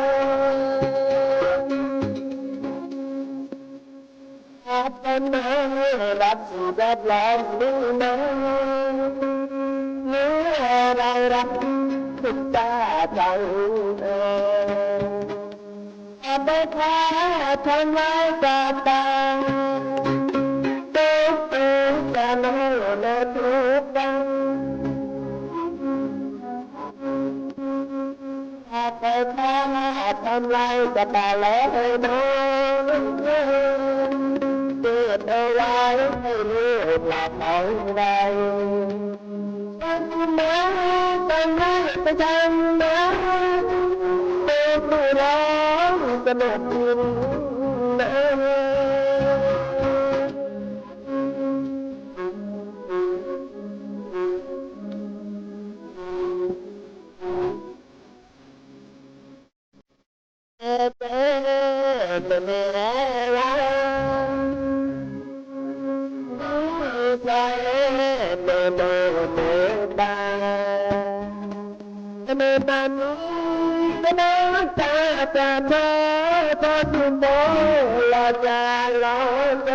အပမၤရၤသူၣ်ဒီးဘျီမုၢ်မး, မုၢ်ရၤရၤ တၢ်တၢ်အူ, အဘၣ်ခါထီၣ်မၤတၢ်တၢ်, တိၢ်တိၢ်တၢ်နီၢ်လၢထူၣ်ပၢ် အပၢ်ခါအထီၣ်မၤတၢ်တၢ်လၢနီၤ, တၢ်တဝါအံၤလၢပျၢ်ပီၤဝဲ, ပမၤတၢ်မၤတၢ်မၤ, ပမၤတၢ်မၤ မ့ၢ်တၢ်မုၢ်ကဒီးတၢ်တၢ်ထီ, ပှၤသူၣ်ဘီလီၤတၢ်လီၤတၢ် တၢ်မၤ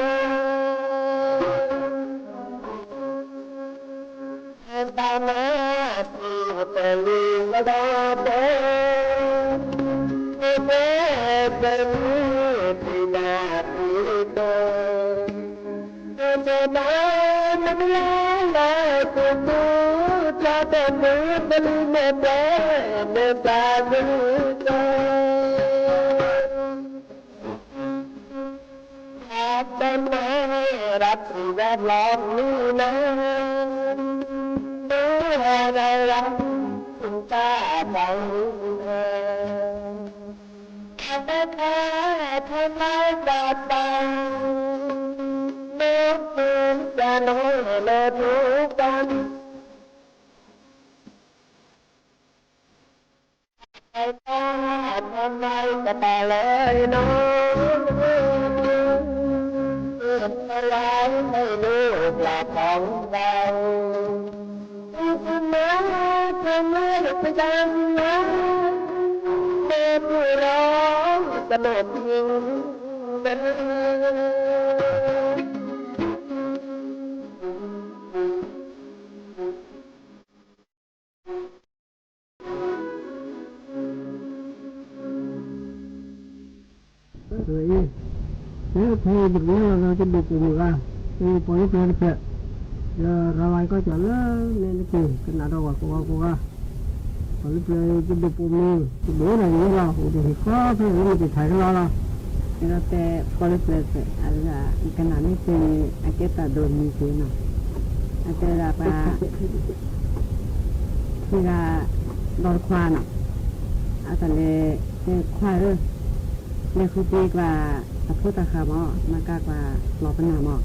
သံတၢ်လံၤကဒီးဘီ, မ့ၢ်ပမ့ၢ်တံၤဘၣ်တံၤတီၤ, တဘၣ်နမ့ၢ်လၢ်လၢ် ကူကူ တၢ်တမုာ်တလံၤ မ့ၢ်ပှဲၤ မ့ၢ်ပှၤကလုာ်ကီ အတမၤရၤ ပှၤလီၤမုၢ်နၤ မၤရၤရၤ တၢ်ဘၣ် အတၢ်ထီၣ်မၤဘၣ်ပၢ် မ့ၢ်ပတၢ်နီၢ်လၢထူၣ်ပၢ် အတၢ်ထီၣ်မၤဘၣ်ပၢ်လၢနီၢ် ပလၢမ့ၢ်ဒိၣ်ပျၢ်ထီၣ်ဘၣ် အံၤ, ဖဲအံၤ ပကလဲၤလီၤဒီးကဒိၣ်ပိာ်မုၣ်ဂၤ, အံၤ ပှၤလၢပျၢၤတဖျၢၣ်, ဒီးရၤလီၤကီၢ်ကၠီၤလၢမဲာ်တက့ၢ်, ကနၣ်ဒီးဝဲကိးဂၤကိးဂၤ, ပှၤလၢပျၢၤကဒိၣ်ပိာ်မုၣ်, ကဒိၣ်ဒၣ်န့ၣ်လီၤ, အိၣ်တဟံၣ်ဃီဖဲလၢမ့ၢ်တထံၣ်ကလီလီၤ, ဒီးတဲပှၤလၢပျၢၤတဖျၢၣ်, အဝဲဒၣ် ကနၣ်မ့ၢ်သ့န့ၣ် အကဲတၢ်ဒိးမံၤသ့နီၤ, အတဲဒၣ်ပှၤ ခံဂၤ ဒီတခွါနီၤ, အတၢ်လဲၤတဲခွါဧၢ, လဲၤဃုပှ့ၤကွၢ်တၢ်ဖိတၢ်ဃၢ်မး, မၤကၤကွၢ်ကျီၢ်ပနၢ်မး,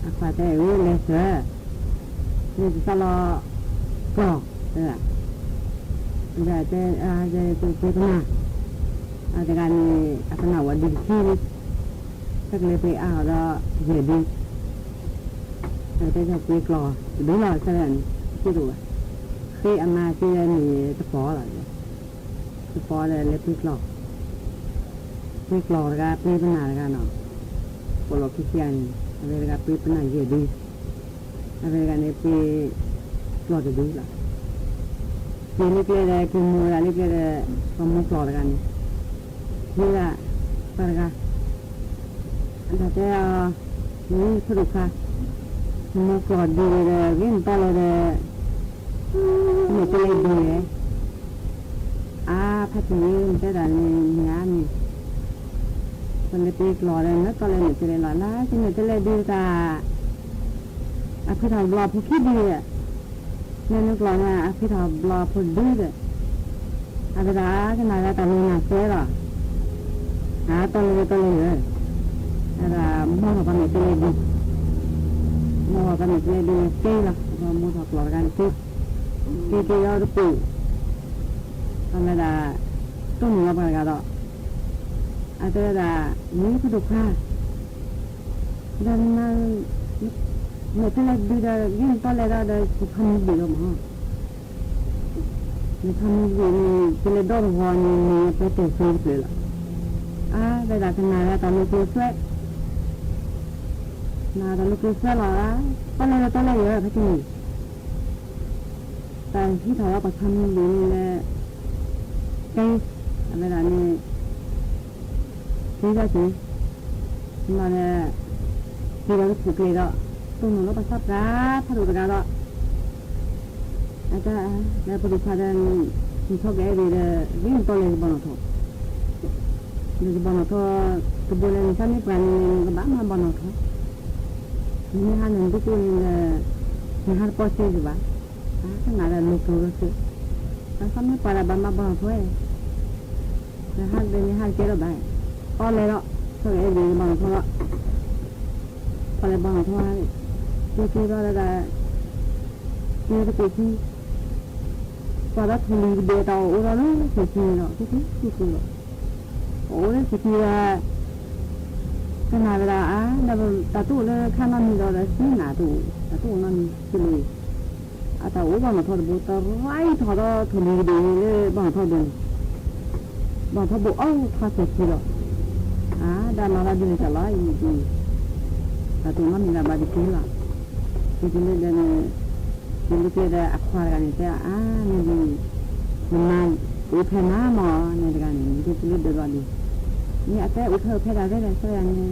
အခွါတဲအၢ လဲၤစၢၤ, လဲၤတသီလီၤ ကျီၢ်, တဲ, တဲပှ့ၤပနၢ်, အတဂၤန့ၣ် အပနၢ်အိၣ်ဒံးတဆံလံ, တၢ်ကလဲၤပှ့ၤအါအီၤဒီး ယဲၢ်ဒု အတဲပှ့ၤကျီၢ်တဒုလီၤ, ဆၢန့ၣ် တသ့တအိၣ်ဘၣ်, ဃ့အမါစ့မ့ၢ်တပီၤလီၤ, တပီၤဒီးလဲၤပှ့ၤကျီၢ်, ပှ့ၤကျီၢ်တဂၤ ပှ့ၤပနၢ်တဂၤနီၤ, ပလီၢ်ခံခံဂၤန့ၣ် အဝဲတဂၤပှ့ၤပနၢ်ယဲၢ်ဒု, အဝဲတဂၤန့ၣ်ပှ့ၤကျီၢ်တဒုလီၤ, က့ၤလၢကျဲဒီး က့ၤမိၢ်ဝဲဒၣ်လၢကျဲဒီး ပှၤမိၢ်ကျီၢ်တဂၤန့ၣ် ဟ့ၣ်ဒၣ်ပှၤတဂၤ အတၢ်တဲအီၤ, မ့ၢ်ဖိဒိၣ်ခွါ, နမိၢ်ကျီၢ်ဒုးဝဲဒီး ဂ့ၢ်နတီလဲၣ်ဒီး မဲာ်တဲးလဲးဒုးလဲၣ်, အါဖးထံၣ်လၢနတဲတၢ်န့ၣ် မ့ၢ်ဧါန့ၣ်, ပလဲၤပှ့ၤကျီၢ်ဒီး နတီလဲၣ်မဲာ်တဲးလဲးလီၤ, လၢက့ၤမဲာ်တဲးလဲးဒုးတၢ် အဖုထီၣ်ဘျီဖိခံဒုး, လၢနကျီၢ်န့ၣ် အဖုထီၣ်ဘျီဖိဒုဒီး, အဝဲဒၣ်ကနၣ်ဝဲတၢ်လီၤနၢ်သဲလီၤ, အတီလဲၣ်ဝဲတီလဲၣ်ဝဲ, အဝဲဒၣ်မိၢ်ထီၣ်ပှၤမဲာ်တဲးလဲးဒုး, မိၢ်ထီၣ်ပှၤမဲာ်တဲးလဲးဒုးန့ၣ်က့လီၤ, မိၢ်ထီၣ်ကျီၢ်တဂၤန့ၣ်က့, က့ၤက့ၤအီၤတပူၤ, အဝဲဒၣ် တိၢ်နီၣ်လီၤပှၤတဂၤဒီး, အတဲဝဲဒၣ် မ့ၢ်ဖိဒိၣ်ခွါ ဒီးန မဲာ်တဲးလဲးဒုးဒီး ဂ့ၢ်နတီလဲၣ်ဒီး ဒီးယဖးမံဘ့ၣ်လီၤမး, ယဖးမံဘ့ၣ်န့ၣ် ကလဲၤဒီတဂီၤန့ၣ် မ့ၢ်ယပဲတဲာ်ဃ့တဖျၢၣ်လီၤ, အါ ဝဲဒၣ်ကနၣ်ဝဲတၢ်လိၤကျိၤစွဲ, နၢ်တၢ်လိၤကျိၤစွဲလီၤ, တီလဲၣ်ဒီးတီလဲၣ်ယၤ ဖဲတနံၤ တၢ်ဟံးထီၣ်လၢပှၤဖးမံဘ့ၣ်န့ၣ်လၢ ကဲ အဝဲဒၣ်န့ၣ် က့ၤဒၣ်က့ၤ, မ့ၢ်လၢ က့ၤဒီးတပူၤကျဲဒီး တိၢ်နီၣ်လီၤပှၤသးပှၢ်ဖးဒိၣ်တဂၤဒီး အတၢ် လၢပဒိၣ်ခွါဒီး နထီၣ်ကအဲၣ်ဒိးဒီး ဂ့ၢ်နတီလဲၣ်ယဘီၣ်နီၣ်ထီၣ်, ဒီးယဘီၣ်နီၣ်ထီၣ် တဘိလၢနသးမ့ၢ်ပှၢ်န့ၣ် နကဘၣ်မၤဘီၣ်နီၣ်ထီၣ်, နမ့ၢ်ဟးန့ၣ် နဒိၣ်ကိၣ်န့ၣ်ဒီး နဟးတပီၢ်စ့ၢ်ကီးဘၣ်, အါ ကနၣ်ဒီးလိၤကျိၤလိၤစ့, နသးမ့ၢ်ပှၢ်ဒီးဘၣ်မၤဘီၣ်နီၣ်ထီၣ်ဝဲ, နဟးဒီးနဟးတကဲထီၣ်ဘၣ်, တီလဲၣ်ဒီး ထီၣ်ကအဲၣ်ဒိးယဘီၣ်နီၣ်ထီၣ်ဒီး ပှၤလဲၤဘီၣ်နီၣ်ထီၣ်, က့ၤက့ၤဒီးဒၣ်, က့ၤတကိးခံ, ကွၢ်ဒီးထိၣ်လံၤတဘ့ၣ်တၢ်အိၣ်ဒီးလၢသ့ၣ်ခံန့ၣ်ဒီး ကူကူကူကူဒီး, အိၣ်လၢသ့ၣ်ခံဒီး, ကနၣ်ဝဲဒၣ်အါ, ဒီးတၢ်တအိၣ်လၢခါနီတမံၤဒီး ဒီးသံနၢ်တအိၣ်, တၢ်တအိၣ်နီတမံၤ သ့ၣ်လၢ အတၢ်အိၣ်ဘီၣ်နီၣ်ထီၣ်တဘိ တရၢအံၤထီၣ်ဒီးထိၣ်လံၤတဘ့ၣ်လၢဘီၣ်နီၣ်ထီၣ်ဘိန့ၣ်, ဘီၣ်နီၣ်ထီၣ်ဘိအီၣ်ထီၣ်သ့ၣ်ခံလီၤ, အါ ဒၣ်မၤဘၣ်ဒ်န့ၣ်တၢ်လီၤအံၤဒ်, တၢ်တအိၣ်နီတမံၤဘၣ်ဘၣ်ဒ်က့ၤလီၤ, က့ၤက့ၤလၢဒဲန့ၣ်, က့ၤလၢကျဲဒီးအခွါတဂၤန့ၣ်တဲအီၤ အါ မ့ၢ်ဒ်, နမၤ, အိၣ်ဖဲမးမၢ် နဲတဂၤန့ၣ် နက့ၤတုၤလၢဒဲးဘျီဒ်, မ့ၢ်အတဲအိၣ်ဖဲအိၣ်ဖဲဒၣ်ဝဲလဲၣ် ဆၢယၤန့ၣ်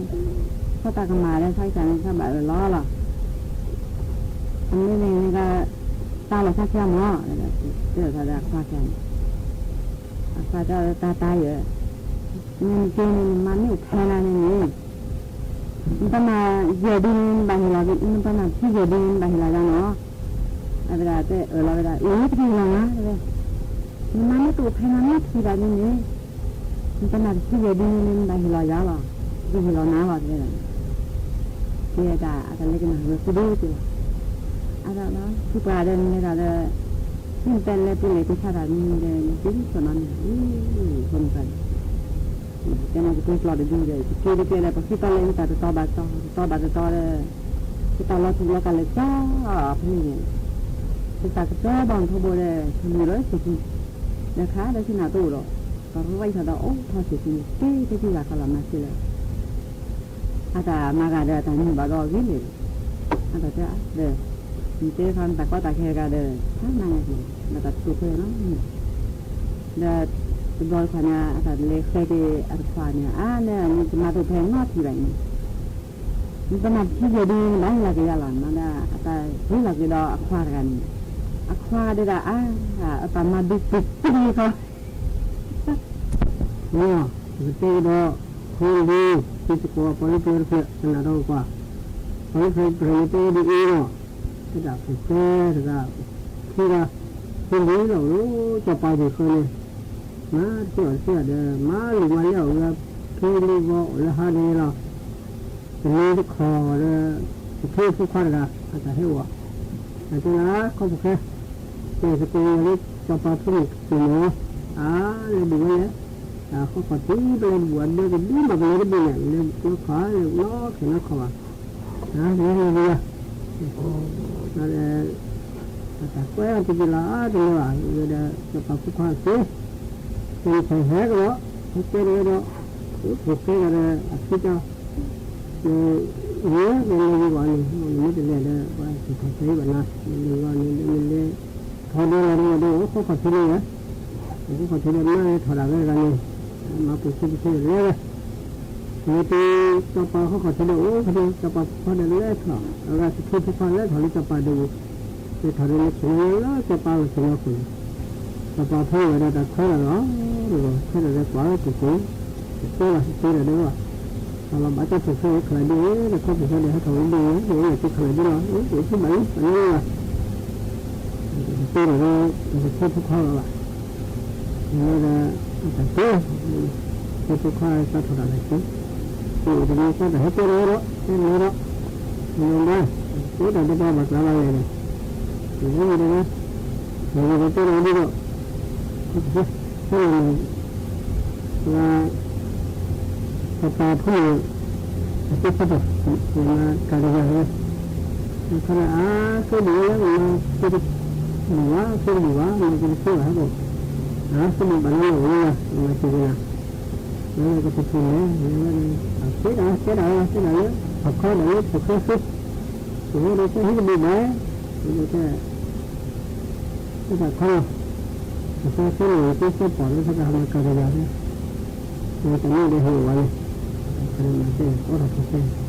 ထီၣ်တၢ်ကမၣ်ဒီး ဆၣ်ကစၢ်န့ၣ် ထီၣ်ဘၣ်လီၤလီၤ. အမ့ၢ်န့ၣ်န့ၣ်က တၢ်လီၤဆၣ်ခံမီၢ်, တဲထီၣ်ဒီးအခွါခံန့ၣ်, အခွါတဲတၢ်တၢ်ယဲ, နက့န့ၣ် နမါမ့ၢ်အိၣ်ဖဲနၤန့ၣ်န့ၣ် နပနၢ်ယဲၢ်ဒုန့ၣ် နဘၣ်ဟ့ၣ်လီၤ, နပနၢ်တဆံယဲၢ်ဒုန့ၣ် နဘၣ်ဟ့ၣ်လီၤယၤနီၤ. အဝဲဒၣ်တဲအၢၣ်လီၤဝဲဒၣ်, အ့ ပကဟ့ၣ်လီၤနၤ တဲဝဲ, နမါမ့ၢ်တအိၣ်ဖဲနၤမ့ၢ်ထံၣ်ဘၣ်ဒ်န့ၣ် နပနၢ်တဆံယဲၢ်ဒုန့ၣ် နဘၣ်ဟ့ၣ်လီၤယၤလီၤ, ပကဟ့ၣ်လီၤနၤလီၤ တဲဝဲဒၣ်. ကဲဒၣ်အတၢ်လဲၤကနၣ်ဝဲသုဒ်သိးလီၤ. အဒၣ်လီၤ သုပှၤဒီးနလဲၤတၢ်ဒီး သုနတဲလဲၤပူၤလဲၤက့ၤဆါတၢ်န့ၣ်ဒီး နက့ၤဒ်သိးနီတမံၤဘၣ်, ဖိမုၣ်တဂၤန့ၣ် တဲနၤကတိၤကျိာ်တဒုဒီး ကက့ၤတကဲဒီး ပှၤဃ့တၢ်လၢယတၢ်တတီဘၣ်တီ, တတီဘၣ်တတီဒီး ယတၢ်လီၤတူာ်လီၤကာ်လဲၤကၠီဖဲန့ၣ်န့ၣ်, ယတၢ်ကတၢၢ်ဘၣ်မုၢ်ထီဘိဒီး ထံၣ်မုၢ်လီၤဆံးခံ, ဒီးခါဒီးဆ့ၣ်နီၤတအိၣ်ဒီး ကရၢၢ်ထီၣ်ဒီးအိၣ်ထီၣ်ဆံးခံန့ၣ် တ့တ့တံၢ်ဘၣ်ကီလီၤမၤစ့လၢ အတၢ်မၤဂၤဒီးအတၢ်မံဘၣ်ဒီးဂ့ၤန့ၣ်, အတၢ်တဲဒီး နတဲခီနတၢ်ကီတၢ်ခဲတဂၤဒီး ဖးနါညါက့ၤ ဒီးတၢ်တိာ်ဖဲနီၤ, ဒီးတဘျီတခီၣ်န့ၣ် အတၢ်လဲၤဃဲက့ၤအတခွါန့ၣ် အါန့ၣ် နတမၤတိာ်ဖဲနီတထံၣ်ဘၣ်အံၤန့ၣ်, နပနၢ်တဆံယဲၢ်ဒုန့ၣ် နဘၣ်ဟ့ၣ်လီၤက့ၤယၤလီၤ မၤဒီး အတၢ်ဟ့ၣ်လီၤက့ၤဒီးအခွါတဂၤန့ၣ်, အခွါဒီးဒၣ်အါ, အတၢ်မၤဒုးပ့ၤတံၢ်ခီ ပကတဲကဒီး ဖိလံၤ သုသကိးပှၤလၢပျၢၤတဖျၢၣ် ကနၣ်ဒီးကွၢ်, ပှၤလၢပျၢၤတဖျၢၣ်န့ၣ်တဲဒ်အံၤလီၤ, တဒၣ်ဖိၣ်ဃဲတဂၤ ခံဂၤ, ဖိလံၤလီၤ အိၣ်လၢစီၤပၤဂ့ၢ်ဃၢန့ၣ်, မၤတသ့အီၤတသ့အီၤဒီး မၤလူၤမၤလဲအီၤဝဲ ဖဲလံဂီၤအိၣ်လၢဟါန့ၣ်လီၤ. တနံၤတခီၣ်ဒီး သထ့ဖိခွါတဂၤ အတၢ်ဟဲအိၣ်, အတဲလၢ ခီဖိၣ်ဃဲ, ကဲသကိးလၢစီၤပၤဖိမုၣ်က့ၤမီၤ, အါလဲၤဒုးဝဲလဲၣ်, ဟီၣ်ခိၣ်ထံးပလဲၤတဘူၣ်အဒၢကဒုမး ပလဲၤတဘူၣ်န့ၣ် လဲၤနီၢ်ခီၣ်လဲၤနီၢ်ခဲနီၢ်ခီၣ်ဘၣ်, လဲၤလဲၤလဲၤ ဒီး အတၢ်ကွဲအီၤတက့ၢ်လီၤ အါတလၢဘၣ် ဝဲဒီးစီၤပၤဖိခွါက့ၤ, ကဲနဆဲးဟဲကဒီး, ဟဲကဲဒီးဝဲဒီး, ဖိၣ်ဃဲဒီးအဖံတၢ်, ယဲဒီးလဲၤဂီၤန့ၣ် နမ့ၢ်တလဲၤဒီး ပှၤတခီၣ်ဖဲဘၣ်နၤ, နလဲၤဂီၤန့ၣ် နလဲၤထီၣ်ဒီးလီၤဒီး အိၣ်ခိၣ်ခီၣ်ထံးန့ၣ်ယဲ, အိၣ်ခိၣ်ခီၣ်ထံးဒီး မ့ၢ်လဲၤထီၣ်ဒၣ်ဝဲတဂၤန့ၣ်, မၤပူၤဆူပူၤဆူလဲၤဝဲ မ့ၢ်တစီၤပၤဟီၣ်ခိၣ်ထံးဒီးအိၣ်ဖဲန့ၣ် စီၤပၤဖိခွါဒီးလဲၤထီၣ်, အဂၤသထ့ဖိခွါလဲၤထီၣ်လၢစီၤပၤဒီး, လဲၤထီၣ်ဒီးလဲၤဆ့ၣ်နီၤလၢစီၤပၤလီၢ်ဆ့ၣ်နီၤခိၣ်န့ၣ်, စီၤပၤဖိဝဲဒီးတၢ်ခွဲးလီၤလီၤ, ခွဲးဒီးလဲၤကွၢ်လၢပူၤခိၣ်, တတဲလီၤတတဲလီၤဒီး, အလီၤဘၣ်တၢ်ဖိၣ်ဃဲခလၢဒ်, ဒီးခီဖိၣ်ဃဲဒီးဟဲထီၣ်ဝဲဒၣ်န့ၣ် ဝဲန့ၣ်တခလၢဒ်လီၤ, အိၣ်ဆူၣ်ဘၣ်လံ ပှၤန့ၣ်လီၤ တတဲလီၤဒီး တသထ့ဖိခွါလီၤဘၣ်, ဝဲဒီး အတၢ်တဲ, သထ့ဖိခွါစးထီၣ်တၢ်လဲၤဆူ, အိၣ်တမံၤစးတၢ်ဟဲတဲလီၤဒီး တဲလီၤဒီး, လဲၤဒီး, တဲတၢ်တပှၢ်ဘၣ်ကျါဘၣ်လဲၣ်ဒီး, လဲၤဒီး, လဲၤဒီးတဲလီၤဒ်ဒီး, ဖဲန့ၣ် ပှၤ စီၤပၤဖိန့ၣ် အသ့ၣ်ဖးတၢ် မၤကၤတယၤဝဲ, ခီန့ၣ် အါ ဃ့ဒံးဝဲလၢ မၤက့ၤတဘၣ်, ဃ့တဘၣ်, မၤက့ၤတသ့ဘၣ်ဟဲဘၣ်, အါ ဃ့ဒံးဘၣ်နီၢ်နီၢ်ဝဲလၢ မၤက့ၤဝဲလၢ, ဝဲလၢကပူၤဖုလဲၣ်, လဲၤဝဲလၢ အသ့ဒၣ် သ့ဒၣ်ဝဲ သ့ဒၣ်လၢ အခီဒီးလၢဖိၣ်ဃဲဃ့, ဖိၣ်ဃဲဒီး သ့ဟံးတဘၣ်ဘၣ်, ဝဲဒီး သ့တၢ်ခီလီၤ, အသ့သ့န့ၣ်သ့စီပီၣ်လၢသကဟးမၤကၤတဂၤန့ၣ်, တၢ်န့ၣ်ဒီးဟ့ၣ်ဝဲန့ၣ်, ခီမၤသ့ အိၣ်ထီၣ်ဖိၣ်ဃဲ,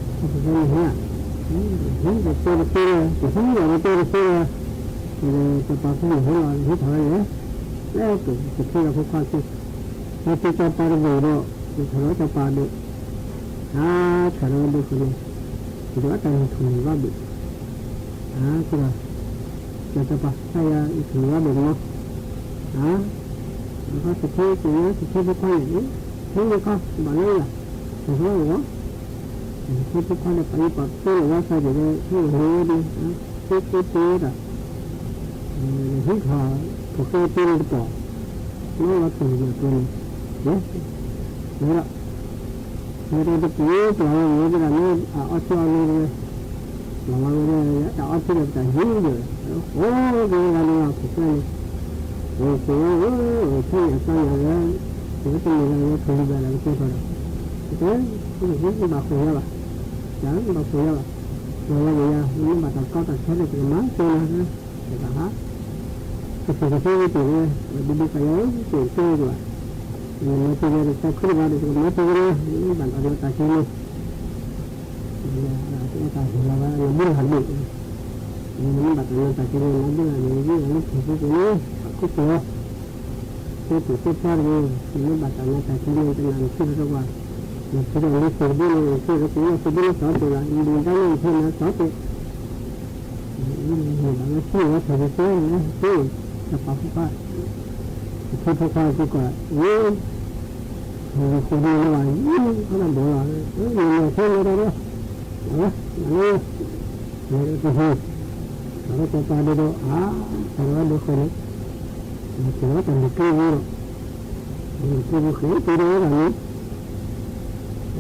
ဖိၣ်ဃဲန့ၣ်ဟ့ၣ်, ဟံးဒီးတဲတသ့ဒီး တဟံးဒီးတဲတသ့ဒီး, ဒီးစီၤပၤဖိန့ၣ်ဟ့ၣ်လီၤ ဟ့ၣ်ထီၣ်ဝဲန့ၣ်, လၢကသ့ၣ်ဒီးဖိခွါသ့, ဒီးတစီၤပၤတဘ့ၣ်ဒီး, ဒီးထီၣ်ဒီးစီၤပၤဒီး, အါဆၣ်ဒီးဝဲဒၣ်ဃိန့ၣ်, ဒီးအတၢ်န့ၣ်ထူၣ်န့ၢ်ဘၣ်ဘ့ၣ်, အါ ကဒီး စီၤပၤ ခါယၤ ယထူၣ်န့ၢ်ဘၣ်ဘ့ၣ်မီၢ်, အါ ခီသထ့ ကညီသထ့ဖိခွါန့ၣ်, သထ့န့ၣ်ခီ ဘၣ်လၢယၤ, တဟဲအဂီၢ်, သထ့ဖိခွါဒီးပာ်ယံၤပာ်ပၢလီၤဝဲသးယံၤဒီး ဟဲအိၣ်ဟ့ၣ်ဝဲဒၣ်, သ့သ့သ့ဝဲဒၣ်, ဟံးထီၣ် ဖိၣ်ဃဲသ့န့ၣ်တပီၢ်, နီၢ်လီၤတူၢ်မၤတူၢ်န့ၣ်, ဝဲဒၣ် မ့ၢ်ဒီးတပူၤပျၢ်ဝဲဝဲသဒၣ်မ့ၢ်အအီထံအီနိဒီး, ပျၢ်ဝဲဝဲဒီး တၢ်အီထံဒီးပတၢ်ဟံးဒီး, အိၣ်က့ၤဝဲဒၣ်န့ၣ်လီၤ ဖိၣ်ဃဲန့ၣ်, အိၣ်က့ၤဝဲဧၢ, အိၣ်ဖဲန့ၣ်အကျါန့ၣ်ဝဲ, ဝဲတမ့ၢ်လၢဝဲဖုးလံဘၣ်ဒီးကတဲထီၣ်ဒီး, ကတဲ, နဘၣ်ဃိးယၤဘၣ်, ယဘၣ်ဃိးယၤဘၣ်, ပျၢ်ဝဲက့ၤယၤ, နဘၣ်တၢ်ကီတၢ်ခဲဒီးကမၤကဲနၤ, တဘၣ်ဟး ကသ့ၣ်ကသ့ဝဲက့ၤဝဲ, ဒ်ဒ်ကယၤဧၢ က့ၤကဲဝဲက့ၤဘၣ်, နမၤတ့ၢ်ဝဲဒီးတၢ်ခုတဘၣ်ဒီး ပကမၤတ့ၢ်ဝဲလီၤ, နဘၣ်လီၤဒီးတၢ်က့ၤန့ၣ်, တၢ်ဟ့ၣ်လီၤဝဲနဘုလၢ်တဘ့ၣ်, နမ့ၢ်ဘၣ်တၢ်နးတၢ်ဖှီၣ်န့ၣ် နဘုလၢ်န့ၣ် ယဂံၢ်လီၤလၢထံၣ်ပူၤပူၤန့ၣ် ပှၤခိၣ်ကျၢၢ် ကျဲပူၤကျဲဖျီတဂ့ၤ, နမ့ၢ်ဘၣ်တၢ်နးတၢ်ဖှီၣ်န့ၣ် တနာ်နထံၣ်လီၤတပှၤ, နထံၣ်ဒီးလၢသ့ၣ်တဘ့ၣ်န့ၣ် နထံၣ်ဒီးက့ၤလၢသ့ၣ်ဘ့ၣ်လၢစီၤပ့ၤလီၤ, နဒုၣ်ဒါန့ၣ်နထံၣ်နၤစီၤပ့ၤ နဘၣ်လၢထံၣ်ဝဲထီၣ်က့ၤစဲလၢဟဲက့ၤ, တၢ်ပာ်ဖိခွါ, တထံၣ်ဖိခွါက့ၤကီး, အ့, ဃိးန့ၣ်လၢၤဘၣ်, အၢ ဘၣ်ဘီလီၤ, နမၤထဲလၢၤဒီး, အဝဲ, မၤလၢ, မၤလၢတဟံၣ်, ထီၣ်ဒီးကီၢ်ပၤဒဲးဒီး အါ, ထီၣ်ဒီးဝဲဒၢးဃီန့ၣ်,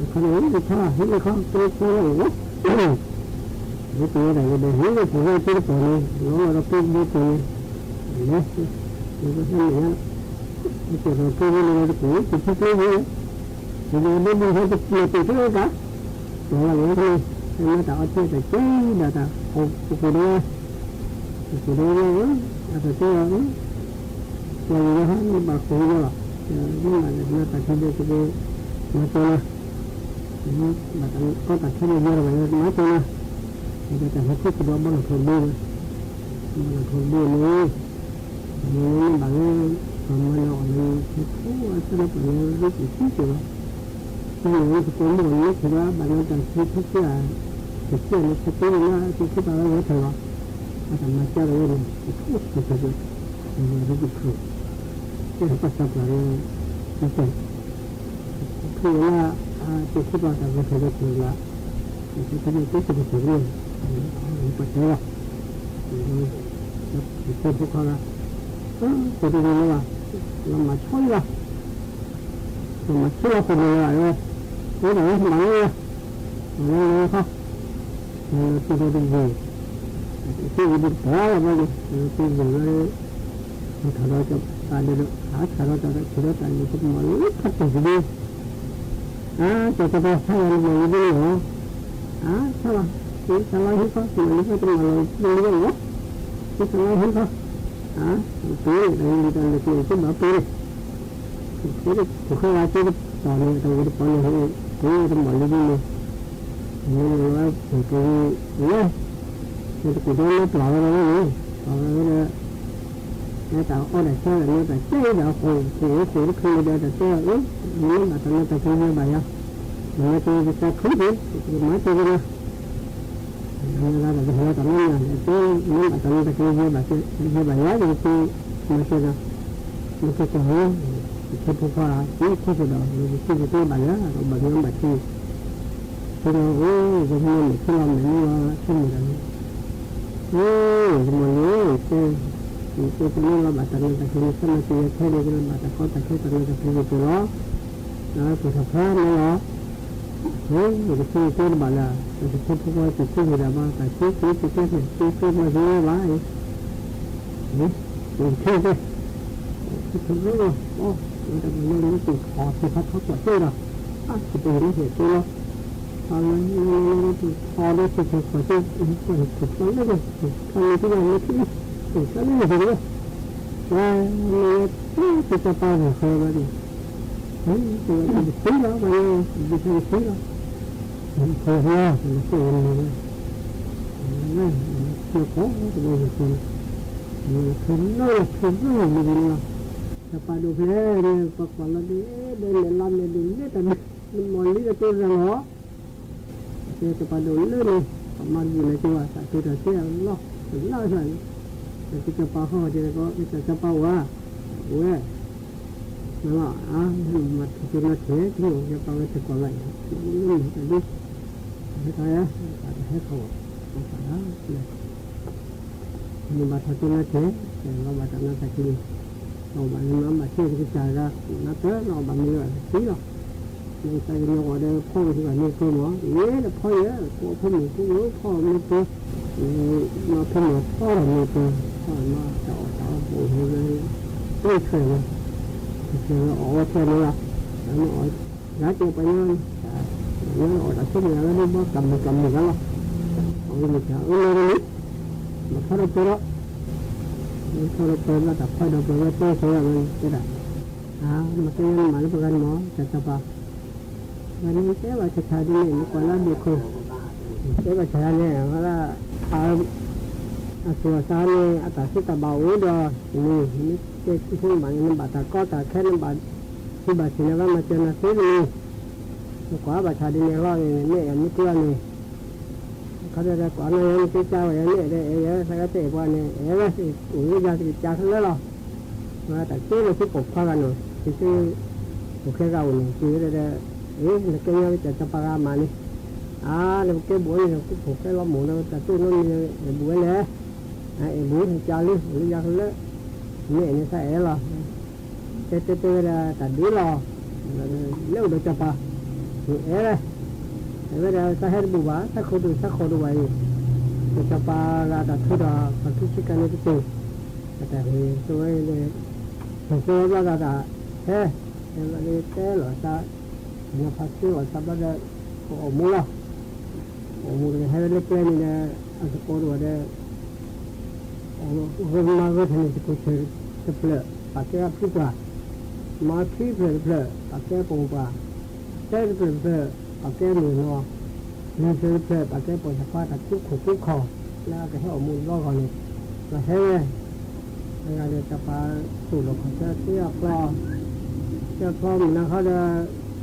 ထီၣ်ဒီးတၢ်လုၢ်ကျိၣ်ဝဲဒီး, လုၢ်ကျိၣ်ဝဲဃဲက့ၤဒီးဝဲဒၣ်န့ၣ် ခီန့ၣ် ဟံးခီ ဟံးခီ ကျိကျိလီၤ, ဟံးကျိဝဲဒၣ်ဒီး ဟံးလၢပူၤဝဲသ့ၣ်တပီၤန့ၣ် လီၤလီၤဒီးကျိကျိန့ၣ်, လဲၤ, လဲၤဟဲမ့ၢ်ညါ, ဟဲက့ၤဒီးကျိကျိန့ၣ်တပူၤ ပူၤထံကျိကျိန့ၣ်, ဒီးဒ်ဒ်ဟဲတပူၤန့ၣ်တ့ၢ်လၢတၢ်, လီၤလီၤန့ၣ်, ဟဲမၤတၢ်အီၣ်တၢ်က့ၤဒၣ်တၢ် ပကိးဒၣ် ပကိးဒၣ်ဝဲ, အတတဲအီၤ, ပှၤလၢယဟဲမ့ၢ်ဘၣ်ဃိးယလီၤ, မ့ၢ်ဘၣ်တၢ်နးတၢ်ဖှီၣ်ဒီး ကဘၣ်မၤစၢၤနၤ, ဘၣ်တၢ်ကီတၢ်ခဲဒီးယဲလီၤဘၣ် မၤစၢၤနၤ, ဒီးတၢ်ဟဲခိၣ်ကဒီးဘီၣ်နီၣ်ထိးဘိ, ဘီၣ်နီၣ်ထိးဘိန့ၣ်, မ့ၢ်ဘၣ်လၢ ပှၤမၤနၤအီၤန့ၣ် ဟဲခိၣ်အဆၢလၢပှၤလၢရ့တံၢ်စံက့ၤလီၤ, မ့ၢ်လၢပကိးမ့ၢ်အီၤန့ၣ် ခိၣ်ဒီးဘၣ်နီၣ်တၢ်ခံထီၣ်က့ၤဧါ, တက့ၢ်န့ၣ် ခီပ့န့ၣ်လၢ က့ၤခိၣ်ပာ်ဝဲဝဲထီၣ်လီၤ, အတၢ်မၤစၢၤလီၤဝဲန့ၣ် တခိၣ်ခိၣ်ခိၣ်ခိၣ်, ရ့တံၢ်ခိၣ်, ကဲပှၤသးပှၢ်လၢ နတဲ ထံၣ်ဝဲလၢ က့ၤခိၣ်ပာ်တၢ်ဂဲၤထီၣ်ဝဲခိၣ်လၢ က့ၤခိၣ်ပာ်တၢ်ဂဲၤထီၣ်ဝဲခိၣ်လၢ ပှၤတဲလီၤ, ယတဲဖိခွါဂၤ, ခိၣ်တဂ့ၤလၢၤဘၣ်, လီၤမၢ်ဆီလီၤ, လီၤမၢ်ဆီလီၤခိၣ်န့ၣ်လၢၤဘၣ်, အိၣ်ဒၣ်ဝဲမၤလၢလၢ, မၤလၢလၢခီ လၢတံၤဒီးတဂ့ၤ, တံၤဒီးတပီၤလီၤဘၣ်န့ၣ် လၢတံၤဂ့ၤလီၤ, ထီၣ်ဒီးကပၤဒီး အါထီၣ်ဒီးတၢ်ဆံးဒီးတၢ်လံၤ တမီၢ်လၢခီၣ်တံၤတဂ့ၤ, အါ တၢ်တပၤဆါလီၤနမီၢ်လံဘၣ်န့ၣ်လီၤ, အါ ဆါလီၤ, သ့ဆါလီၤဟံၣ်ခီ မီၢ်လံဘၣ်တမီၢ်လီၤလံဘၣ်လီၤ, သ့ဆါလီၤဟံၣ်ခီ, အါ ပ့ၤန့ၣ် တၢ်လံၤတၢ်လံၤက့ၤသ့ဘၣ်ပ့ၤန့ၣ် ဖိၣ်ဃဲဝဲသ့ၣ်တပီၤန့ၣ် တဝဲတပီၤန့ၣ် ပတမီၢ်လံဘၣ်န့ၣ်, မ့ၢ်လၢပကလဲၤ, မ့ၢ်တကူၣ်ဒိလၢပျၢ်ဝဲဒၣ်န့ၣ်, ပျၢ်ဝဲဒၣ်, လၢတၢ်အီၣ်တၢ်ဆၢဒၣ်န့ၣ် တၢ်တဲအံၤဒၣ်ဃိး ဃိးဃိးတချုးန့ၣ်ဒီး တၢ်တဲအီၤအံၤ, မ့ၢ်ဘၣ်တၢ်မၤတၢ်က့ၤယဲဘၣ်ယၤ, မ့ၢ်မၤက့ၤကစၢ်ခရံာ်န့ၣ် မၤက့ၤက့ၤလီၤ မ့ၢ်ဒၣ်တၢ်ကဟဲတၢ်မၤမၤန့ၣ် အတဲမ့ၢ်ဘၣ်တၢ်မၤတၢ်က့ၤ ယဲဘၣ်ယၤ ယကမၤစၢၤဒီး မ့ၢ်ကဲကီၢ်ဟဲ ယထဲဖိခွါ ယခိၣ်ဖိဒီး ယကစံၣ်ယကျဲဘၣ်ယၤ ဒီးဘၣ်မ့ၢ်ဘၣ်ထံ ဒီး အိၣ် ယမ့ၢ်မဲာ်ထံလီၤ မဲာ်မ့ၢ်လီၤ ဆိကမိၣ်တၢ်န့ၣ် အိၣ် ယမိၢ်လံၤ ယတဲ ယတဲတမ့ၢ်လီၤဘၣ်တၢ်မၤတၢ်က့ၤ နဆၢမၤစၢၤယၤခဲန့ၣ် ကလၢဘၣ်တၢ်ကီတၢ်ခဲတၢ်မၤတၢ်က့ၤယက့ၤလီၤ ဒီးက့ၤထီၣ်ဖဲန့ၣ်လီၤ အိၣ် ယကစံၣ်ယကျဲတဘၣ်လၢၤ ပကစံၣ်ဖိခွါစံၣ်ဖိဝံၤဒၣ်ဘၣ် တၢ်စံၣ်စံၣ်စံၣ်ကျဲဖဲစံၣ်ကျဲမၤစၢၤဘၣ် ယကစံၣ်ကျဲ စံၣ်ကျဲ အိၣ် ဝဲတၢ်ဘၣ်လၢနကထီၣ်ထံဖးထီကွၢ်စ့ၢ်ဒီး အါ စံၣ်ကျဲန့ၣ်ဟဲစ့ၢ်လီၤ ထီၣ်လၢနကထီၣ်ဒီးစံၣ်ကျဲကွၢ်စ့ၢ် ကွၢ်ထီၣ်လၢန ထီၣ်လၢနထံၣ်လီၤ စံၣ်ကျဲလၢနထံၣ်လီၤ ဝဲ မ့ၢ်ဝဲ ကစၢ်ပၢ်ဂုာ်ဃီဘၣ်န့ၣ် မ့ၢ်တဝဲတကသံလီၤ ပှၤညါ တကသံလီၤ ဖဲလီၤ နကဲဝဲမ့ၢ်ဝဲ နကဲဃီတဝဲဂုာ်ဃီန့ၣ် နကဲလီၤ နကဲလီၤမ့ၢ်ဝဲလီၤ တပာ်ဒိၣ်ဖဲန့ၣ် ပကွၢ်လီၤဒ် ဒ်လဲၣ်လီၤမ့ၢ်ဒ်လဲၣ်တမ့ၢ် နမီၢ်လံတကဲရၤလီၤ ကဲတပာ်ဒိၣ်လၢန့ၣ် ပမၤဂုာ်န့ၣ်က့ၤဝဲ သးက့ၤတၢ်ကဲအလီၢ် တလၢ်ဆၢန့ၣ် ကစၢ်ပၢ်ဟီၣ်က့ၤကီး ကစၢ်ပၢ်ဝဲ ဝဲ နလီၤ အါ မၤထီၣ်က့ၤနၤထဲ ကစၢ်ပၢ်ဝဲထဲကိးလၢအံၤ လၢန့ၣ်တဒူ ဟဲထီၣ်ယါ တၢ်တဟဲထီၣ်ဝဲ ပသးဒၣ် မ့ၢ်ဘၣ်ထီၣ်က့ၤနၤထဲ လီၤဘၣ်တၢ်နါတၢ်က့ၤန့ၣ် လီၤဘၣ်နမၤဘၣ်ထဲကစၢ်ဂၤ နတၢ်လီၤဘၣ်မ့ၢ်လီၤတသံလီၤ မ့ၢ်တၢ်ကညီဂီၤဒီးဖီဝဲသ့ၣ်ဘၣ်မ့ၢ်ကၢမီၤ ယဲဒီးဖီယဲ ကိးဖိမုၣ်ဖိဝဲဖီမ့ၢ်ကၢ မၤဖိမ့ၢ်ဖီဒီးမ့ၢ်ကၢ ဖီမၤတၢ်အီၣ်တၢ်အီအိၣ်ဝဲ အိၣ်ဆဲးဝဲ ဆဲးဝဲအီၣ်ဝဲထဲန့ၣ်လီၤ တၢ်မ့ၢ်အီၣ် ယၤတဲပှၤညီ ပှၤညီအီၣ်တၢ်ဆိကမိၣ်ယၤလၢဒ်ဘီကၢ်မုၢ်ကၢ်မုၢ်ဂၤလီၤ အဝဲမ့ၢ်တၢ်အၢၣ်လီၤလီၤ မၤဖီဒီးပၢၤဒီး မၤဖီဒီးပၢၤလၢတၢ်ဖီဒီးပၢၤဝဲတဲဆၢယၤဝဲတဲဒၣ် အါ မၤတဲယၤနမၤလၢပဂၤန့ၣ်မး တၢ်စီၤပၤ ပှၤန့ၣ်တဲဘၣ်တခါဒ်န့ၣ် နကွၢ်လၢအဒိၣ်ခိၣ် တဲဘၣ်ဆၣ်န့ၣ် အဝဲဒၣ် အသူၣ်အသးန့ၣ် အတၢ်သ့တၢ်ဘၣ်အိၣ်ဒီး မ့ၢ်နမ့ၢ်တဲခံဖိနဘၣ်န့ၣ် နဘၣ်တၢ်ကီတၢ်ခဲ နဘၣ်ထံၣ်ဘၣ်ဆံးန့ၣ် ဘၣ်မၤစၢၤနၤသ့တမံၤ, နကွၢ်ဘၣ်ဆၣ်ဒ်န့ၣ်လီၤန့ၣ် မ့ၢ်အဲၣ်မ့ၢ်ကွၢ်န့ၣ် ခီဒီးကွၢ်နီၢ်ယဲန့ၣ် က့ၤကၢဝဲယဲန့ၣ်ဒီး အဲၣ်ယဲ သးကတဲပှၤန့ၣ် အဲၣ်ဝဲ အိၣ်လၢယၤတကစၢ်ခဲလၢာ်လီၤ. ဝဲတၢ်က့ၤလၢသုပိာ်ခွါဂၤန့ၣ် သု ဖိၣ်ဃဲဂၤအိၣ်န့ၣ် က့ၤဝဲဒၣ်ဒီး အ့ နကဲညီကစၢ်စီၤပၤဂၤမးန့ၣ် အါ နကဲဘူးန့ၣ် နဖိၣ်ဃဲလီၤမိၢ်ဒီး တၢ်တိၢ်နီတမံၤ အဲၣ်ဘူးဝဲလဲၣ်, အဲၣ်ဘူး နကၢ်လၢ အိၣ်လၢယၤခဲလၢာ်, မ့ၢ်အဲၣ်န့ၣ်သးအဲၣ်လီၤ. တဲတဲတဲဝဲဒၣ်တၢ်ဒ်လီၤ, လၢအိၣ်ဒီးစီၤပၤ မ့ၢ်အဲၣ်ဝဲ အဲၣ်ဝဲဒၣ်သးဟဲတဘူးဘၣ် သးခိၣ်ဒိၣ်သးခိၣ်ဒိၣ်ဘၣ်အံၤ, စီၤပၤဂၤတၢ်ထုးဒီး ပှၤခံဆံကၤန့ၣ်တက့ၢ်, အတၢ်ဟ့ၣ်သိဝဲ ဟ့ၣ်သိဝဲဘျီဒီးတၢ်ဟဲ, ဟဲဘျီဒီးတဲလီၤသး နီၤဖးသ့လီၤသးဘျီဒီး ပအီၣ်မူလီၤ. အီၣ်မူတဂၤဟဲဝဲလၢကျဲန့ၣ်ဒီး အသကိးတဂၤဒီး ဂၢၢ်မါဂၢၢ်ထၢၣ်န့ၣ် သကိးဆၢၣ်တဖျၢၣ် ပာ်ကဲအဖုပှၢ်, မၤခံဖျၢၣ်တဖျၢၣ် ပာ်ကဲပိာ်ပှၢ်, သၢဖျၢၣ်တဖျၢၣ် ပာ်ကဲမုၢ်နီၤ, လွံၢ်ဖျၢၣ်တဖျၢၣ် ပာ်ကဲပိာ်စီၤခွါတၢ်ကူခိၣ်ကူခီၣ်, လၢအကဟဲအီၣ်မူတဘျီဂီၢ်န့ၣ် လီၤဟဲဝဲ အဂၤဒီးတၢ်ပာ်သူၣ်လီၤခီၣ်ဆၢသ့အဖျီ, သ့အဖျီမုၢ်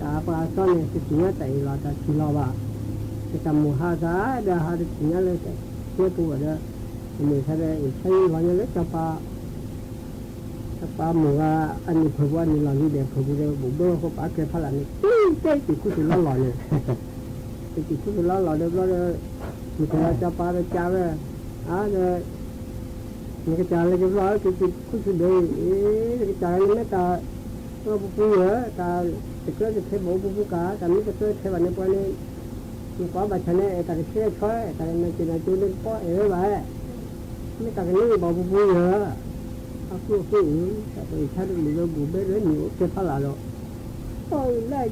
နၤခီဒီး တၢ်ပှၤအသီန့ၣ် တသ့ၣ်ညါတၢ်အ့ၣ်လီၤတၢ်ထံၣ်လီၤဘၣ်, တၢ်မိၢ်ဟါသးဒီးဟးတသ့ၣ်ညါလၢတၢ်ကဲပူၤဘၣ်ဒီး တမ့ၢ်ဆါဒီးအ့ၣ်ဆါလီၤညါလၢစီၤပၤ စီၤပၤမိၢ်ဂၤ အနံၣ်ဖၢၣ်ပူၤ အနံၣ်လီၢ်လံၤဒီး ဖၢၣ်ပူၤဒီး ဘူးဘၢဃိပာ်ကဲဖးလၢ်န့ၣ် တ့ၢ်တ့ၢ်တံၢ်ခူသူၣ်လီလီၢ်န့ၣ်, တံၢ်ခူသူၣ်လီလီၢ်ဒီးဘျီဒီး မုၢ်တဂၤစီၤပၤဒီးကးဝဲ, အါဒီး နကစၢ်လၢကဘျီ က့ၤက့ၤခူသူၣ်ဒၢးအံၤ နကစၢ်လၢနမ့ၢ်တၢ် ပူၤပူၤယၢၤ တၢ်တကျၢတထဲဘၣ်အိၣ်ပူၤပူၤကါ တၢ်မ့ၢ်တကျၢထဲဘၣ်န့ၣ်ပှၤန့ၣ် နကွၢ်ဘၣ်ဆၣ်န့ၣ် အဲၣ်တၢ်ကဆှဲကဆှီ အဲၣ်တၢ်ကနၢ်စၢၤနၢ်စၢၤလၢကပီၤအဲၣ်ဝဲဘၣ်, မ့ၢ်တၢ်ကန့ၢ်ဘၣ်အိၣ်ပူၤပူၤယၢၤ, အဃိအဃိအံၤ တၢ်ပှၤအ့ၣ်ဆါတမုာ်လၢဘူးဘဲလၢနံၣ်အိၣ်ကဲဖးလၢ်ဒီး ပီၢ်လၢကံဝံၤဝဲ ကံဝဲ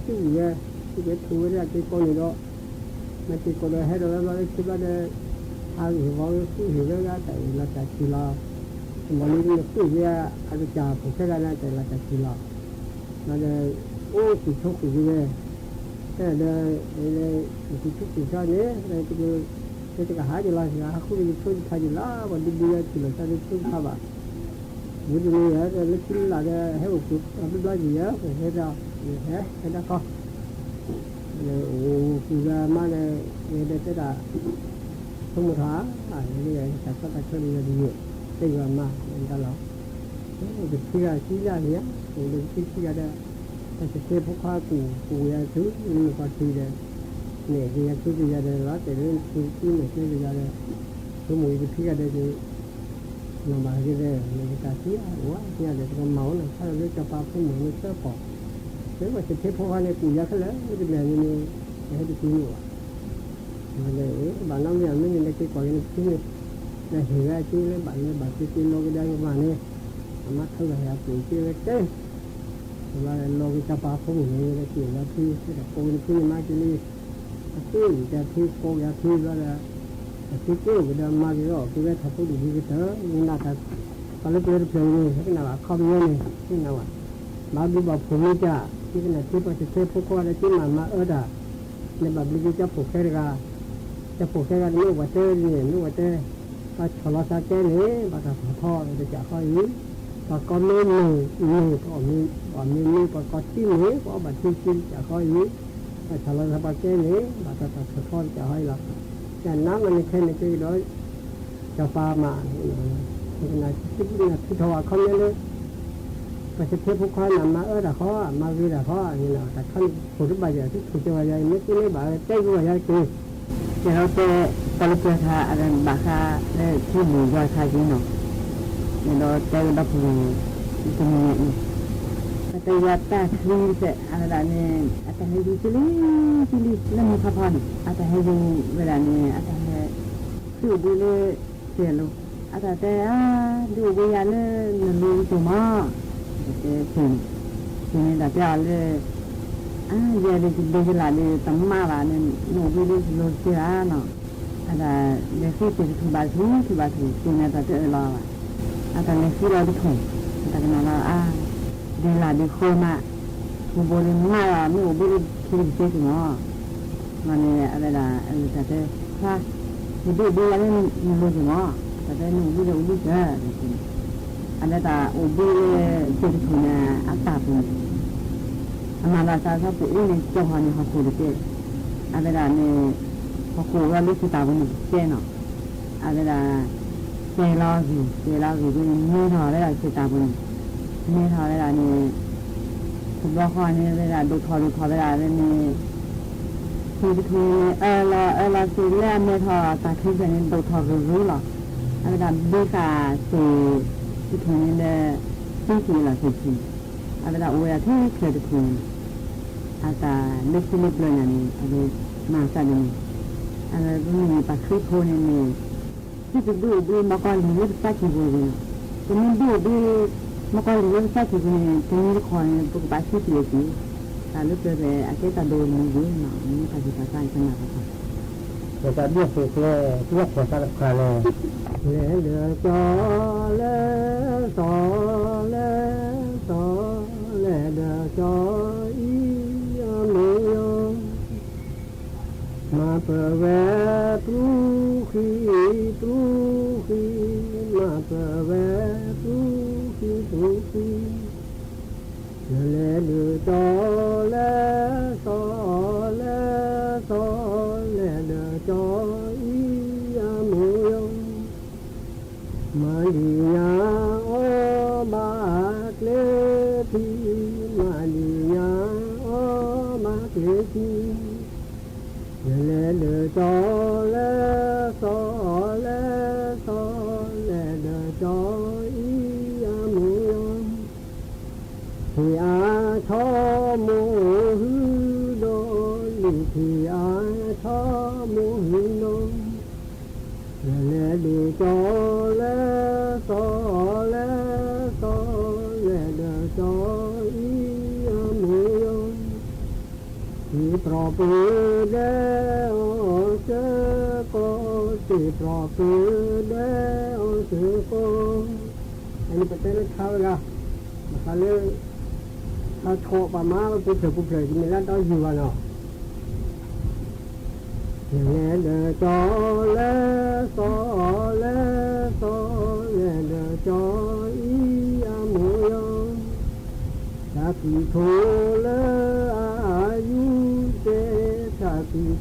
ထူဝဲဒၣ်က့ၤကိးန့ၣ်ဒီး မ့ၢ်က့ၤကိးဒီးဟဲဒီးဝဲဘျီလၢခံဘျီဒီး ဟးဂီၤဝဲဃုဟ့ၣ်ဝဲဒၣ်တၢ်အ့ၣ်လီၤတၢ်ထံၣ်လီၤ, မ့ၢ်လၢနပ့ၢ်ဝဲအကစၢ်ဖိၣ်ဃဲဂၤန့ၣ် တၢ်အ့ၣ်လီၤတၢ်ထံၣ်လီၤ, ဒီး အိၣ်ဃုာ်ဆိဃုာ်က့ၤဝဲ, ဒီး ဃုာ်ဆိဃုာ်ဆၢန့ၣ် တကဟးက့ၤလီၤ ဟးဃုာ်က့ၤဆိကဖးက့ၤလီၤ ပှၤဒုးဒုးဝဲထံၣ်လိာ်သးဒုးဆိကဖးဘၣ် ဝံၤတနံၤယဲ လၢခံလၢ်ဒီး ဟဲအိၣ်ကွံာ်အဘျီဘျီယံၤယဲ ပှၤဟဲဒီး ဟဲ ဟဲဒၣ်ခီ အိၣ်ကွံာ်ဝဲအမါဒီး ဝဲဒီးတဲဒၣ် ဆိကမိၣ်ထီၣ်ဧါ တၢ်ကီတၢ်ခဲဒ်ယဲဒ်ယဲ တဲယွၤမါ ဒၣ်လီၤ တထံဂၤသံဒၣ်န့ၣ် အိၣ်ဒီးတထံဂၤဒီး တၢ်စ့ၢ်ကီးဖိခွါကူၣ်ကူၣ်ဝဲအသု မ့ၢ်ကွၢ်ထံဒီး မ့ၢ်က့ၤယၤထူက့ၤယၤဒီးလီၤ တဲလၢထူကံမဲာ်ကျဲက့ၤယၤဒီး ဆိကမိၣ်အံၤတထံဂၤဒီးက့ၤ နီၢ်ဘၣ်က့ၤဒီး မ့ၢ်ကတၢ်သံအါအိၣ်သ့ၣ်ညါဒီး ပကမၤအိၣ်နီၢ်ဆါလီၤလၢစီၤပၤဖိမုၣ်န့ၣ်သၢပီၢ်, လၢပှၤစ့ၢ်ကီးဖိခွါန့ၣ် ကူၣ်ယၤခဲလၢာ် မ့တမ့ၢ်န့ၣ် တဟဲတသံန့ၣ်ဘၣ်. ဘၣ်ဒီး ဘၣ်နီတမံၤ မ့မ့ၢ်လၢက့ၤကွၢ်က့ၤန့ၣ် ပထံန့ၣ် လၢဟ့ၣ်ဝဲအစုလၢဘၣ်လၢဘၣ်က့ၤက့ၤလီၤကဒါကမၣ်န့ၣ် အမါထုးလီၤဟဲအပူၤက့ၤဝဲတဲ လီၤက့ၤစီၤပၤဖိမုၣ်န့ၣ် လၢက့ၤလီၤထံ လၢတၢ်ကိးက့ၤနဖံန့ၣ်မးက့ၤလံ အသ့ၣ်တၢ်ထံ ကိးက့ၤအထံဘျီဒီး အသ့ၣ်က့ၤအိၣ်ကဒီးမၤက့ၤအီၣ်က့ၤဝဲထီၣ်ဖိဒိၣ်ဒံးကတၢၢ် မ့ၢ်နၢ်တၢ် ပှၤလၢပျၢၤတဖျၢၣ်အံၤန့ၣ် ဟဲကနၣ်ဘၣ်ခီပညီန့ၣ် ဟဲကနၣ်ဘၣ် ဘၣ်ဘျုးဘၣ်ဖှိၣ်မ့ၢ်ကၢ် မ့ၢ်ကနၣ်ထံပှၤစ့ၢ်ကီးဖိခွါဒီးက့ၤမၤမၤအၢတၢ် နဘၣ်ဘျုးက့ၤကၢ်ဖိၣ်ဃဲတဂၤ ကၢ်ဖိၣ်ဃဲတဂၤန့ၣ်မ့ၢ်အိၣ်ပှၤတဲန့ၣ် မ့ၢ်အိၣ်ပှၤတဲ ပှၤဆီၣ်လီၤသးကဲန့ၣ် ဘၣ်တၢ်ထီၣ်ထီတစးဃီအံၤ ပှၤကိးမ့ၢ်မ့ၢ်မ့ၢ် ပအီၣ်မ့ၢ်မ့ၢ် ပှၤကိးထံမ့ၢ် ပှၤအီၣ်ဘၣ်ထံစုတစးဃီအံၤ ပှၤဆီၣ်လီၤသးပှၤကဲန့ၣ် ဘၣ်တၢ်ထီၣ်ထီတစးဃီအံၤလီၤ. တၢ်နါမ့ၢ်န့ၣ်ခဲန့ၣ်က့ၤဒီး စီၤပၤမး နကနၣ်ထံထီၣ်ဝဲအခီပညီလၢ ပှၤစ့ၢ်ကီးဖိခွါနမၤအၢတၢ်ဃီ မၤဂ့ၤတၢ်ဃီ တၢ်ခီန့ၣ် ဖိတဘၣ်ယၤ သုဆိၣ်ကဲဝဲယၤ မ့ၢ်သ့န့ၢ်ဘၣ်တဲဂ့ၤဝဲယၤတက့ၢ် ယဒီးတဲ ပှၤလၢပျၢၤခါ အဘၣ်ဃးလၢထံမုၢ်ယွၤခါက့ၤနီၤ ယဒီးတဲဝဲဒီပုၢ်ဝဲၢ် တနံၤညါအံၤ ပတယွၤတၢ်ချံတဖျၢၣ် အဝဲဒၣ်န့ၣ် အတၢ်ဟဲယူၤကလံကလံ လၢမုၢ်ဖးဖီန့ၣ် အတၢ်ဟဲယူၤဝဲဒၣ်န့ၣ် အတၢ်ဟဲ သုအိၣ်ဘှံးလၢ စဲးလိၤ အတၢ်တဲ ဒုးအိၣ်ဘှံးယၤလၢနလိၤကတိၤမး တဲဆ့န့ၣ် ဆ့န့ၣ်တၢ်တဲအီၤလၢ အါ ယဲဒၣ်ယဒ့ယလၣ်ဒီး တမၤဘၣ်န့ၣ် နအိၣ်ဘှံးလၢယလိၤတသ့ဘၣ်နီၤ အတၢ်လဲၤဃ့စ့ၢ်ကီးထူၣ်ဘၣ်ထူၣ် ထူၣ်ဘၣ်ထူၣ် စ့န့ၣ်တၢ်တအၢၣ်လီၤဘၣ် အတၢ်လဲၤဃ့လီၤတထူၣ် အတၢ်ကနၣ်လီၤအါ ဒ့လၣ်ဒ့ဃီမး ထူၣ်ဘိလၢမၤလီၤ မ့ၢ်အိၣ်ဘှံးလၢခံကစဲက့ၤမး မ့ၢ်န့ၣ် အဝဲဒၣ် အတၢ်တဲ ဖါ, နဒုးအိၣ်ဘှံးလၢနလိၤက့ၤမး, တၢ်တဲနအိၣ်ဘှံးလၢအိၣ်ဘှံးစၢၤ, အဝဲဒၣ်အိၣ်ဘှံးလၢစဲးတထူၣ်န့ၣ် အတၢ်ပူၤန့ၣ်, အမၤဘၣ်သးသီပအိၣ်န့ၣ် ကၠီဟီၣ်န့ၣ်ဟီၣ်ခိၣ်တကဲ, အဝဲဒၣ်န့ၣ် ဟီၣ်ခိၣ်အိၣ်လီၤလၢစဲးတၢ်ပူၤန့ၣ်ကဲနီၤ, အဝဲဒၣ် တဲလီၤဂ့ၤ တဲလီၤဂ့ၤဝဲန့ၣ် မဲထီၣ်ဝဲဒၣ်စဲးတၢ်ပူၤန့ၣ်, မဲထီၣ်ဝဲဒၣ်န့ၣ် တဘျီဃီန့ၣ် ဝဲဒၣ်ဒိၣ်ထီၣ်ဒိၣ်ထီၣ်ဝဲဒၣ်ဝဲန့ၣ် စဲးတထူၣ်န့ၣ် အၢၣ်လီၤအၢၣ်လီၤစဲးလၢအမဲထီၣ်တၢ်ခံဖျၢၣ်န့ၣ် ဒိၣ်ထီၣ်ဂ့ၤဂ့ၤလီၤ, အဝဲဒၣ်ဘ့ဃာ်စဲးတထူၣ်န့ၣ်လၢ သံစဲးလီၤစဲးတထူၣ်န့ၣ်, အဝဲဒၣ်အိၣ်ဝဲဒၣ်ထဲချၢးတထူၣ်န့ၣ်, အတၢ်လၢခံလၢပျၢၤညါန့ၣ် အဝဲမၤသးဒ်န့ၣ်, အဝဲပမ့ၢ်ပှၤခရံာ်ဖိန့ၣ်န့ၣ် သုတဒုးအိၣ်ဘှံးမီၢ်ကီၤလံၢ်လၢပသးကံၢ်ပူၤန့ၣ်လီၤ, ပမ့ၢ်ဒုးအိၣ်ဘှံးမီၢ်ကီၤလံၢ်လၢပသးကံၢ်ပူၤန့ၣ် တနံၤတခီန့ၣ် ပကဘၣ်သံကွံာ်အီၤက့ၤ, တၢ်လၢပျၢၤဖဲအကဲတၢ်ဒိၣ်တမံၤဂ့ၤနီၤ မ့ၢ်ပာ်သူၣ်ပာ်သးကနၣ်ပာ်သး ပတၢ်ဒိၣ်စိၣ်ကျဲ ပလီၢ်ဖိသၣ်တခါလၢ လဲၤဒီးကၠီ လဲၤစီၤ လဲၤစီၤ လဲၤဒီးကၠီ အံၤအမိၢ်ယီၤ မၤပၢၤဝဲ ပြုဃံ ပြုဃံ မၤပၢၤဝဲ ပြုဃံ ပြုဃံ လဲၤလဲၤဒီးကၠီ လဲၤစီၤ လဲၤစီၤ လဲၤဒီးကၠီ အံၤအမိၢ်ယီၤ မၤဒံးညါအီၣ်ဘၣ်ကျဲထံ, မၤဒံးညါအီၣ်ဘၣ်ကျဲထံ, လဲၤလဲၤဒီးကၠီ လဲၤစီၤ လဲၤစီၤ လဲၤဒီးကၠီအံၤအမိၢ်ယီၤ ထံအါဆီမိၢ်ဟုဒီး လံၤထံအါဆီမိၢ်ဟုဒီး လဲၤလဲၤဒီးကၠီ လဲၤစီၤ လဲၤစီၤ လဲၤဒီးကၠီ အံၤအမိၢ်ယီၤ သ့ၣ်ပြီၤပၢဒဲးအီၤစ့ၢ်ကီး, သ့ၣ်ပြီၤပၢဒဲးအီၤစ့ၢ်ကီး, အန့ၣ်ပတဲလၢထါဝဲဒၣ်, ဘၣ်ဃးလၢ ထါဆီပှၤမၤပူၤဖျဲးပူၤဖျဲး ယမ့ၢ်လၢတီယုၢ်ဘၣ်နီၤ လဲၤဒီးကၠီ လဲၤစီၤ လဲၤစီၤ လဲၤဒီးကၠီ အံၤအမိၢ်ယီၤ တၢ်သံၣ်ထိလၢအယူၤသ့, တၢ်သံၣ်ထိ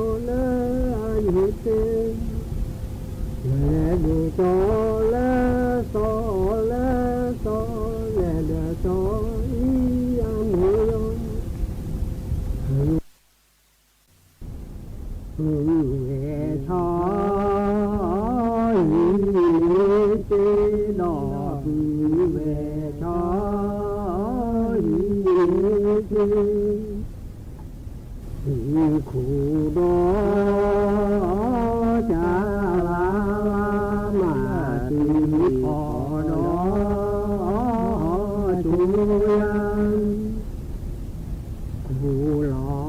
လၢအယူၤသ့, လဲၤလဲၤဒီးကၠီ လဲၤစီၤ လဲၤစီၤ လဲၤဒီးကၠီ အံၤအမိၢ်ယီၤ ပုၢ်ဝဲၢ်ဆီ ဟံးန့ၢ်သ့ဒီး ပုၢ်ဝဲၢ်ဆီ ဟံးန့ၢ်သ့, ဟံးခိၣ်ဒီး ကလါလါ မၤသံၣ်ဖီဒီး ဆိယၤ ကူၣ်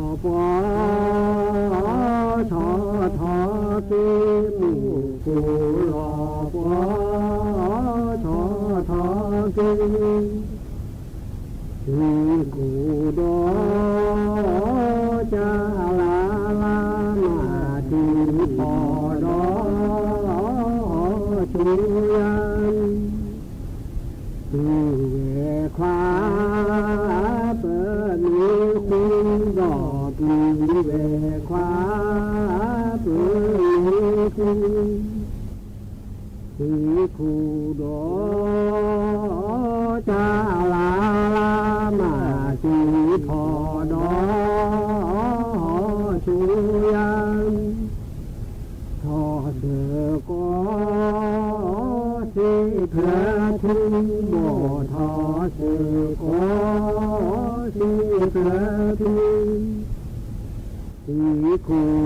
လီၤပှီၢ် ထီၣ်ထီၣ်က့ၤ မုၢ်ကူၣ်လီၤပှီၢ် ထီၣ်ထီၣ်က့ၤ, သံၣ်ခိၣ်ဒီး ကလါလါ မၤသံၣ်ဖီဒီး ဆိယၤ ပုၢ်ဝဲၢ်ခွါ ပမ့ၢ်ဃူဒီး ပုၢ်ဝဲၢ်ခွါ ပမ့ၢ်ဃူ, သံၣ်ခိၣ်ဒီး ကလါလါ မၤသံၣ်ဖီဒီး ဆိယၤ ထီၣ်စ့ၢ်ကီး စ့ဖျၢၣ်ထူ, ဘီၣ်ထီၣ်စ့ၢ်ကီး စ့ဖျၢၣ်ထူ, သံၣ်ခိၣ်